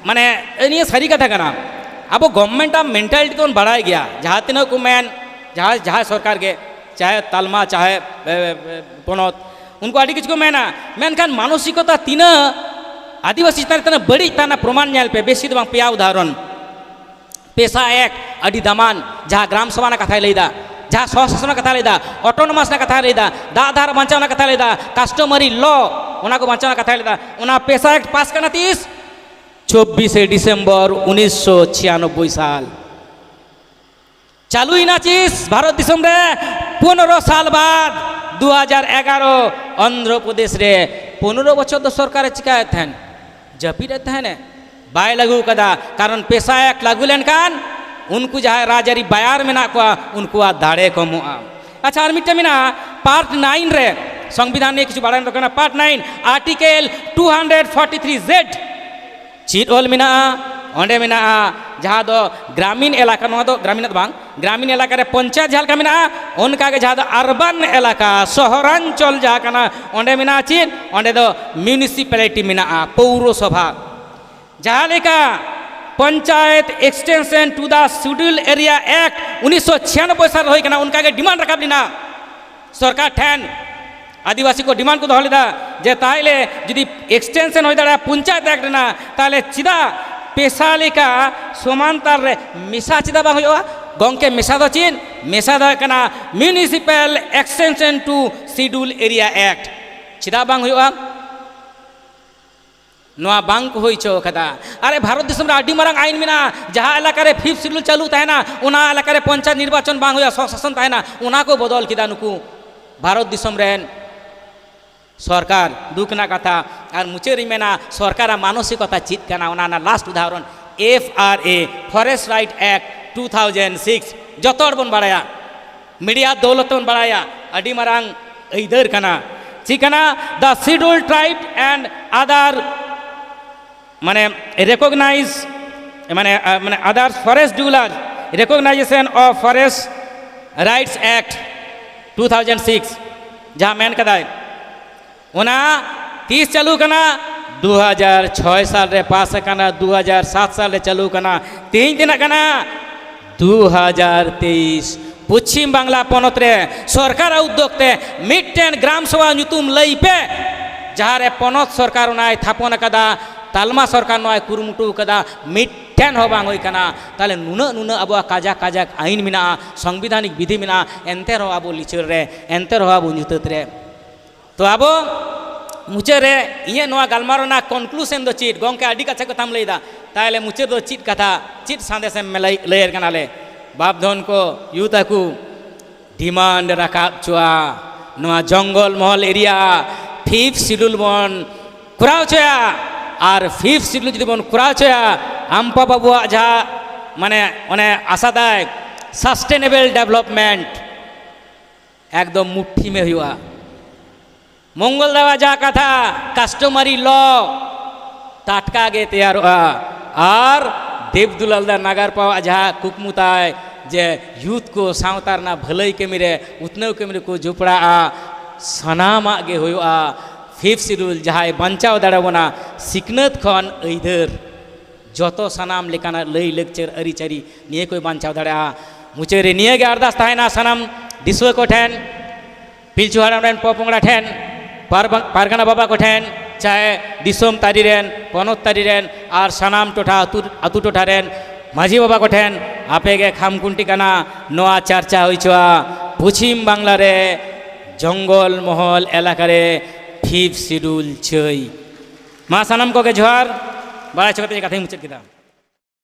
ᱢᱟᱱᱮ ᱱᱤᱭᱟᱹ ᱥᱟᱹᱨᱤ ᱠᱟᱛᱷᱟ ᱠᱟᱱᱟ, ᱟᱵᱚ government ᱟᱜ mentality ᱫᱚᱵᱚᱱ ᱵᱟᱲᱟᱭ ᱜᱮᱭᱟ, ᱡᱟᱦᱟᱸ ᱛᱤᱱᱟᱹᱜ ᱠᱚ ᱢᱮᱱ, ᱡᱟᱦᱟᱸ, ᱡᱟᱦᱟᱸ ᱥᱚᱨᱠᱟᱨ ᱜᱮ, ᱪᱟᱦᱮ ᱛᱟᱞᱢᱟ, ᱪᱟᱦᱮ, ᱮ, ᱮ, ᱯᱚᱱᱚᱛ, ᱩᱱᱠᱩ ᱟᱹᱰᱤ ᱠᱤᱪᱷᱩ ᱠᱚ ᱢᱮᱱᱟ, ᱢᱮᱱᱠᱷᱟᱱ ᱢᱟᱱᱚᱥᱤᱠᱚᱛᱟ ᱛᱤᱱᱟᱹᱜ ᱟᱹᱫᱤᱵᱟᱹᱥᱤ ᱪᱮᱛᱟᱱ ᱨᱮ ᱛᱤᱱᱟᱹᱜ ᱵᱟᱹᱲᱤᱡ ᱛᱟᱦᱮᱱᱟ, ᱯᱨᱚᱢᱟᱱ ᱧᱮᱞ ᱯᱮ, ᱵᱮᱥᱤ ᱫᱚ ᱵᱟᱝ, ᱯᱮᱭᱟ ᱩᱫᱟᱦᱚᱨᱚᱱ᱾ ᱯᱮᱥᱟ ᱮᱠ ᱟᱹᱰᱤ ᱫᱟᱢᱟᱱ, ᱡᱟᱦᱟᱸ ᱜᱨᱟᱢ ᱥᱚᱵᱷᱟ ᱨᱮᱱᱟᱜ ᱠᱟᱛᱷᱟᱭ ᱞᱟᱹᱭᱫᱟ, ᱡᱟᱦᱟᱸ ᱥᱚᱦᱚ ᱥᱟᱥᱚᱱ ᱨᱮᱱᱟᱜ ᱠᱟᱛᱷᱟᱭ ᱞᱟᱹᱭᱫᱟ, autonomous ᱨᱮᱱᱟᱜ ᱠᱟᱛᱷᱟᱭ ᱞᱟᱹᱭᱫᱟ, ᱫᱟᱜ ᱫᱷᱟᱨ ᱵᱟᱧᱪᱟᱣ ᱨᱮᱱᱟᱜ ᱠᱟᱛᱷᱟᱭ ᱞᱟᱹᱭᱫᱟ, customary law, ᱚᱱᱟ ᱠᱚ ᱵᱟᱧᱪᱟᱣ ᱨᱮᱱᱟᱜ ᱠᱟᱛᱷᱟᱭ ᱞᱟᱹᱭᱫᱟ, ᱚᱱᱟ ᱯᱮᱥᱟ ᱮᱠ ᱯᱟᱥ ᱠᱟᱱᱟ ᱛᱤᱥ? ᱪᱚᱵᱵᱤᱥᱮ ᱰᱤᱥᱮᱢᱵᱚᱨ ᱩᱱᱤᱥᱥᱚ ᱪᱷᱤᱭᱟᱱᱚᱵᱵᱳᱭ ᱥᱟᱞ᱾ ᱪᱟᱹᱞᱩᱭᱮᱱᱟ ᱪᱤᱥ ᱵᱷᱟᱨᱚᱛ ᱫᱤᱥᱚᱢ ᱨᱮ ᱯᱚᱱᱨᱚ ᱥᱟᱞ ᱵᱟᱫ, ᱫᱩ ᱦᱟᱡᱟᱨ ᱮᱜᱟᱨᱚ ᱚᱱᱫᱷᱨᱚ ᱯᱨᱚᱫᱮᱥ ᱨᱮ᱾ ᱯᱚᱱᱨᱚ ᱵᱚᱪᱷᱚᱨ ᱫᱚ ᱥᱚᱨᱠᱟᱨᱮ ᱪᱤᱠᱟᱭᱮᱫ ᱛᱟᱦᱮᱱ? ᱡᱟᱹᱯᱤᱫ ᱮᱫ ᱛᱟᱦᱮᱱᱮ? ᱵᱟᱭ ᱞᱟᱹᱜᱩ ᱠᱟᱫᱟ, ᱠᱟᱨᱚᱱ ᱯᱮᱥᱟ ᱮᱠ ᱞᱟᱹᱜᱩ ᱞᱮᱱᱠᱷᱟᱱ ᱩᱱᱠᱩ ᱡᱟᱦᱟᱸᱭ ᱨᱟᱡᱽᱟᱹᱨᱤ buyer ᱢᱮᱱᱟᱜ ᱠᱚᱣᱟ, ᱩᱱᱠᱩᱣᱟᱜ ᱫᱟᱲᱮ ᱠᱚᱢᱚᱜᱼᱟ᱾ ᱟᱪᱪᱷᱟ, ᱟᱨ ᱢᱤᱫᱴᱮᱱ ᱢᱮᱱᱟᱜᱼᱟ, part nine ᱨᱮ, ᱥᱚᱝᱵᱤᱫᱷᱟᱱ ᱱᱤᱭᱮ ᱠᱤᱪᱷᱩ ᱵᱟᱲᱟᱭ ᱫᱚᱨᱠᱟᱨ ᱠᱟᱱᱟ, part nine, article two hundred forty three Z, ᱪᱮᱫ ᱚᱞ ᱢᱮᱱᱟᱜᱼᱟ? ᱚᱸᱰᱮ ᱢᱮᱱᱟᱜᱼᱟ, ᱡᱟᱦᱟᱸ ᱫᱚ ᱜᱨᱟᱢᱤᱱ ᱮᱞᱟᱠᱟ, ᱱᱚᱣᱟ ᱫᱚ ᱜᱨᱟᱢᱤᱱ ᱫᱚ ᱵᱟᱝ, ᱜᱨᱟᱢᱤᱱ ᱮᱞᱟᱠᱟ ᱨᱮ ᱯᱚᱧᱪᱟᱭᱮᱛ ᱡᱟᱦᱟᱸ ᱞᱮᱠᱟ ᱢᱮᱱᱟᱜᱼᱟ, ᱚᱱᱠᱟᱜᱮ ᱡᱟᱦᱟᱸ ᱫᱚ urban ᱮᱞᱟᱠᱟ, ᱥᱚᱦᱚᱨᱟᱧᱪᱚᱞ ᱡᱟᱦᱟᱸ ᱠᱟᱱᱟ, ᱚᱸᱰᱮ ᱢᱮᱱᱟᱜᱼᱟ ᱪᱮᱫ? ᱚᱸᱰᱮ ᱫᱚ municipality ᱢᱮᱱᱟᱜᱼᱟ, ᱯᱳᱣᱨᱚᱥᱚᱵᱷᱟ᱾ ᱡᱟᱦᱟᱸ ᱞᱮᱠᱟ Panchayat Extension to the Schedule Area Act ᱩᱱᱤᱥᱥᱚ ᱪᱷᱤᱭᱟᱱᱚᱵᱵᱳᱭ ᱥᱟᱞ ᱨᱮ ᱦᱩᱭ ᱠᱟᱱᱟ, ᱚᱱᱠᱟ ᱜᱮ ᱰᱤᱢᱟᱱᱰ ᱨᱟᱠᱟᱵ ᱞᱮᱱᱟ ᱥᱚᱨᱠᱟᱨ ᱴᱷᱮᱱ᱾ ᱟᱹᱫᱤᱵᱟᱹᱥᱤ ᱠᱚ ᱰᱤᱢᱟᱱᱰ ᱠᱚ ᱫᱚᱦᱚ ᱞᱮᱫᱟ ᱡᱮ ᱛᱟᱦᱞᱮ ᱡᱩᱫᱤ ᱮᱠᱥᱴᱮᱱᱥᱚᱱ ᱦᱩᱭ ᱫᱟᱲᱮᱭᱟᱜᱼᱟ ᱯᱚᱧᱪᱟᱭᱮᱛ ᱮᱠᱴ ᱨᱮᱱᱟᱜ, ᱛᱟᱦᱞᱮ ᱪᱮᱫᱟᱜ ᱯᱮᱥᱟ ᱞᱮᱠᱟ ᱥᱚᱢᱟᱱᱛᱟᱞ ᱨᱮ ᱢᱮᱥᱟ ᱪᱮᱫᱟᱜ ᱵᱟᱝ ᱦᱩᱭᱩᱜᱼᱟ? ᱜᱚᱝᱠᱮ, ᱢᱮᱥᱟ ᱫᱚ ᱪᱮᱫ? ᱢᱮᱥᱟ ᱫᱚ ᱦᱩᱭᱩᱜ ᱠᱟᱱᱟ Municipal Extension to Schedule Area Act᱾ ᱪᱮᱫᱟᱜ ᱵᱟᱝ ᱦᱩᱭᱩᱜᱼᱟ? ᱱᱚᱣᱟ ᱵᱟᱝ ᱠᱚ ᱦᱩᱭ ᱦᱚᱪᱚ ᱟᱠᱟᱫᱟ᱾ ᱟᱨᱮ, ᱵᱷᱟᱨᱚᱛ ᱫᱤᱥᱚᱢ ᱨᱮ ᱟᱹᱰᱤ ᱢᱟᱨᱟᱝ ᱟᱭᱤᱱ ᱢᱮᱱᱟᱜᱼᱟ, ᱡᱟᱦᱟᱸ ᱮᱞᱟᱠᱟ ᱨᱮ ᱯᱷᱤᱯᱛᱷ ᱥᱤᱰᱩᱞ ᱪᱟᱹᱞᱩ ᱛᱟᱦᱮᱱᱟ, ᱚᱱᱟ ᱮᱞᱟᱠᱟ ᱨᱮ ᱯᱚᱧᱪᱟᱭᱮᱛ ᱱᱤᱨᱵᱟᱪᱚᱱ ᱵᱟᱝ ᱦᱩᱭᱩᱜᱼᱟ, ᱥᱚᱥᱟᱥᱚᱱ ᱛᱟᱦᱮᱱᱟ, ᱚᱱᱟ ᱠᱚ ᱵᱚᱫᱚᱞ ᱠᱮᱫᱟ ᱱᱩᱠᱩ ᱵᱷᱟᱨᱚᱛ ᱫᱤᱥᱚᱢ ᱨᱮᱱ ᱥᱚᱨᱠᱟᱨ᱾ ᱫᱩᱠ ᱨᱮᱱᱟᱜ ᱠᱟᱛᱷᱟ᱾ ᱟᱨ ᱢᱩᱪᱟᱹᱫ ᱨᱤᱧ ᱢᱮᱱᱟ, ᱥᱚᱨᱠᱟᱨᱟᱜ ᱢᱟᱱᱚᱥᱤᱠᱚᱛᱟ ᱪᱮᱫ ᱠᱟᱱᱟ, ᱚᱱᱟ ᱨᱮᱱᱟᱜ last ᱩᱫᱟᱦᱚᱨᱚᱱ, F R A, Forest Right Act two thousand six, ᱡᱚᱛᱚ ᱦᱚᱲ ᱵᱚᱱ ᱵᱟᱲᱟᱭᱟ, ᱢᱤᱰᱤᱭᱟ ᱫᱚᱞ ᱦᱚᱸ ᱛᱮᱵᱚᱱ ᱵᱟᱲᱟᱭᱟ, ᱟᱹᱰᱤ ᱢᱟᱨᱟᱝ ᱟᱹᱭᱫᱟᱹᱨ ᱠᱟᱱᱟ᱾ ᱪᱮᱫ ᱠᱟᱱᱟ? The Scheduled Tribe and Other, ᱢᱟᱱᱮ, recognize, ᱢᱟᱱᱮ, ᱟ, ᱢᱟᱱᱮ, Other Forest Dwellers Recognition of Forest Rights Act two thousand six, ᱡᱟᱦᱟᱸ ᱢᱮᱱ ᱠᱟᱫᱟᱭ, ᱚᱱᱟ ᱛᱤᱥ ᱪᱟᱹᱞᱩ ᱠᱟᱱᱟ? ᱫᱩ ᱦᱟᱡᱟᱨ ᱪᱷᱚᱭ ᱥᱟᱞ ᱨᱮ ᱯᱟᱥ ᱟᱠᱟᱱᱟ, ᱫᱩ ᱦᱟᱡᱟᱨ ᱥᱟᱛ ᱥᱟᱞ ᱨᱮ ᱪᱟᱹᱞᱩ ᱠᱟᱱᱟ᱾ ᱛᱮᱦᱮᱧ ᱛᱤᱱᱟᱹᱜ ᱠᱟᱱᱟ? ᱫᱩ ᱦᱟᱡᱟᱨ ᱛᱮᱭᱤᱥ᱾ ᱯᱚᱪᱷᱤᱢ ᱵᱟᱝᱞᱟ ᱯᱚᱱᱚᱛ ᱨᱮ ᱥᱚᱨᱠᱟᱨᱟᱜ ᱩᱫᱽᱫᱳᱜᱽ ᱛᱮ ᱢᱤᱫᱴᱮᱱ ᱜᱨᱟᱢ ᱥᱚᱵᱷᱟ ᱧᱩᱛᱩᱢ ᱞᱟᱹᱭ ᱯᱮ, ᱡᱟᱦᱟᱸ ᱨᱮ ᱯᱚᱱᱚᱛ ᱥᱚᱨᱠᱟᱨ ᱚᱱᱟᱭ ᱛᱷᱟᱯᱚᱱ ᱟᱠᱟᱫᱟ, ᱛᱟᱞᱢᱟ ᱥᱚᱨᱠᱟᱨ ᱱᱚᱣᱟᱭ ᱠᱩᱨᱩᱢᱩᱴᱩ ᱟᱠᱟᱫᱟ, ᱢᱤᱫᱴᱮᱱ ᱦᱚᱸ ᱵᱟᱝ ᱦᱩᱭ ᱠᱟᱱᱟ᱾ ᱛᱟᱦᱞᱮ ᱱᱩᱱᱟᱹᱜ, ᱱᱩᱱᱟᱹᱜ ᱟᱵᱚᱣᱟᱜ ᱠᱟᱡᱟᱠ, ᱠᱟᱡᱟᱠ ᱟᱭᱤᱱ ᱢᱮᱱᱟᱜᱼᱟ, ᱥᱚᱝᱵᱤᱫᱷᱟᱱᱤᱠ ᱵᱤᱫᱷᱤ ᱢᱮᱱᱟᱜᱼᱟ, ᱮᱱᱛᱮ ᱨᱮᱦᱚᱸ ᱟᱵᱚ ᱞᱤᱪᱟᱹᱲ ᱨᱮ, ᱮᱱᱛᱮ ᱨᱮᱦᱚᱸ ᱟᱵᱚ ᱧᱩᱛᱟᱹᱛ ᱨᱮ᱾ ᱛᱚ ᱟᱵᱚ ᱢᱩᱪᱟᱹᱫ ᱨᱮ ᱤᱧᱟᱹᱜ ᱱᱚᱣᱟ ᱜᱟᱞᱢᱟᱨᱟᱣ ᱨᱮᱱᱟᱜ ᱠᱚᱱᱠᱞᱩᱥᱚᱱ ᱫᱚ ᱪᱮᱫ? ᱜᱚᱝᱠᱮ, ᱟᱹᱰᱤ ᱠᱟᱛᱷᱟ ᱠᱟᱛᱷᱟᱢ ᱞᱟᱹᱭᱫᱟ, ᱛᱟᱦᱞᱮ ᱢᱩᱪᱟᱹᱫ ᱫᱚ ᱪᱮᱫ ᱠᱟᱛᱷᱟ, ᱪᱮᱫ ᱥᱟᱸᱫᱮᱥ ᱮᱢ ᱞᱟᱹᱭ, ᱞᱟᱹᱭᱮᱫ ᱠᱟᱱᱟ? ᱞᱮ ᱵᱟᱯ ᱫᱷᱚᱱ ᱠᱚ, ᱭᱩ ᱛᱟᱠᱚ, ᱰᱤᱢᱟᱱᱰ ᱨᱟᱠᱟᱵ ᱦᱚᱪᱚᱣᱟ, ᱱᱚᱣᱟ ᱡᱚᱝᱜᱚᱞ ᱢᱚᱦᱚᱞ ᱮᱨᱤᱭᱟ ᱯᱷᱤᱯᱛᱷ ᱥᱤᱰᱩᱞ ᱵᱚᱱ ᱠᱚᱨᱟᱣ ᱦᱚᱪᱚᱭᱟ᱾ ᱟᱨ ᱯᱷᱤᱯᱛᱷ ᱥᱤᱰᱩᱞ ᱡᱩᱫᱤ ᱵᱚᱱ ᱠᱚᱨᱟᱣ ᱦᱚᱪᱚᱭᱟ, ᱟᱢᱯᱟ ᱵᱟᱵᱩᱣᱟᱜ ᱡᱟᱦᱟᱸ, ᱢᱟᱱᱮ, ᱚᱱᱮ ᱟᱥᱟ ᱫᱟᱭ, ᱥᱟᱥᱴᱮᱱᱮᱵᱚᱞ ᱰᱮᱵᱷᱞᱚᱯᱢᱮᱱᱴ ᱮᱠᱫᱚᱢ ᱢᱩᱴᱷᱤ ᱢᱮ ᱦᱩᱭᱩᱜᱼᱟ᱾ ᱢᱚᱝᱜᱚᱞ ᱫᱟᱣᱟᱜ ᱡᱟᱦᱟᱸ ᱠᱟᱛᱷᱟ, ᱠᱟᱥᱴᱚᱢᱟᱨᱤ ᱞᱚ ᱴᱟᱴᱠᱟ ᱜᱮ ᱛᱮᱭᱟᱨᱚᱜᱼᱟ᱾ ᱟᱨ ᱫᱮᱵᱽ ᱫᱩᱞᱟᱞ ᱫᱟ ᱱᱟᱜᱟᱨ ᱯᱟᱣᱟᱜ ᱡᱟᱦᱟᱸ ᱠᱩᱠᱢᱩ ᱛᱟᱭ, ᱡᱮ ᱭᱩᱛᱷ ᱠᱚ ᱥᱟᱶᱛᱟ ᱨᱮᱱᱟᱜ ᱵᱷᱟᱹᱞᱟᱹᱭ ᱠᱟᱹᱢᱤ ᱨᱮ, ᱩᱛᱱᱟᱹᱣ ᱠᱟᱹᱢᱤ ᱨᱮᱠᱚ ᱡᱚᱯᱲᱟᱜᱼᱟ, ᱥᱟᱱᱟᱢᱟᱜ ᱜᱮ ᱦᱩᱭᱩᱜᱼᱟ᱾ ᱯᱷᱤᱯᱛᱷ ᱥᱤᱰᱩᱞ ᱡᱟᱦᱟᱸᱭ ᱵᱟᱧᱪᱟᱣ ᱫᱟᱲᱮᱭᱟᱵᱚᱱᱟ, ᱥᱤᱠᱷᱱᱟᱹᱛ ᱠᱷᱚᱱ ᱟᱹᱭᱫᱟᱹᱨ, ᱡᱚᱛᱚ ᱥᱟᱱᱟᱢ ᱞᱮᱠᱟᱱᱟᱜ ᱞᱟᱹᱭ ᱞᱟᱠᱪᱟᱨ ᱟᱹᱨᱤᱪᱟᱹᱞᱤ ᱱᱤᱭᱟᱹ ᱠᱚᱭ ᱵᱟᱧᱪᱟᱣ ᱫᱟᱲᱮᱭᱟᱜᱼᱟ᱾ ᱢᱩᱪᱟᱹᱫ ᱨᱮ ᱱᱤᱭᱟᱹ ᱜᱮ ᱟᱨᱫᱟᱥ ᱛᱟᱦᱮᱱᱟ ᱥᱟᱱᱟᱢ ᱫᱤᱥᱩᱣᱟᱹ ᱠᱚᱴᱷᱮᱱ, ᱯᱤᱞᱪᱩ ᱦᱟᱲᱟᱢ ᱨᱮᱱ ᱯᱚᱯᱚᱝᱲᱟ ᱴᱷᱮᱱ, ᱯᱟᱨᱵᱟ-, ᱯᱟᱨᱜᱟᱱᱟ ᱵᱟᱵᱟ ᱠᱚᱴᱷᱮᱱ, ᱪᱟᱦᱮ ᱫᱤᱥᱚᱢ ᱛᱟᱹᱨᱤ ᱨᱮᱱ, ᱯᱚᱱᱚᱛ ᱛᱟᱹᱨᱤ ᱨᱮᱱ, ᱟᱨ ᱥᱟᱱᱟᱢ ᱴᱚᱴᱷᱟ ᱟᱹᱛᱩ, ᱟᱹᱛᱩ ᱴᱚᱴᱷᱟ ᱨᱮᱱ ᱢᱟᱹᱡᱷᱤ ᱵᱟᱵᱟ ᱠᱚᱴᱷᱮᱱ ᱟᱯᱮ ᱜᱮ ᱠᱷᱟᱢᱠᱷᱩᱱᱴᱤ ᱠᱟᱱᱟ᱾ ᱱᱚᱣᱟ ᱪᱟᱨᱪᱟ ᱦᱩᱭ ᱦᱚᱪᱚᱣᱟ ᱯᱚᱪᱷᱤᱢ ᱵᱟᱝᱞᱟ ᱨᱮ ᱡᱚᱝᱜᱚᱞ ᱢᱚᱦᱚᱞ ᱮᱞᱟᱠᱟ ᱨᱮ ᱯᱷᱤᱯᱛᱷ ᱥᱤᱰᱩᱞ ᱪᱟᱹᱭ᱾ ᱢᱟ ᱥᱟᱱᱟᱢ ᱠᱚᱜᱮ ᱡᱚᱦᱟᱨ᱾ ᱵᱟᱲᱟᱭ ᱦᱚᱪᱚ ᱠᱟᱛᱮ ᱤᱧ ᱠᱟᱛᱷᱟᱧ ᱢᱩᱪᱟᱹᱫ ᱠᱮᱫᱟ᱾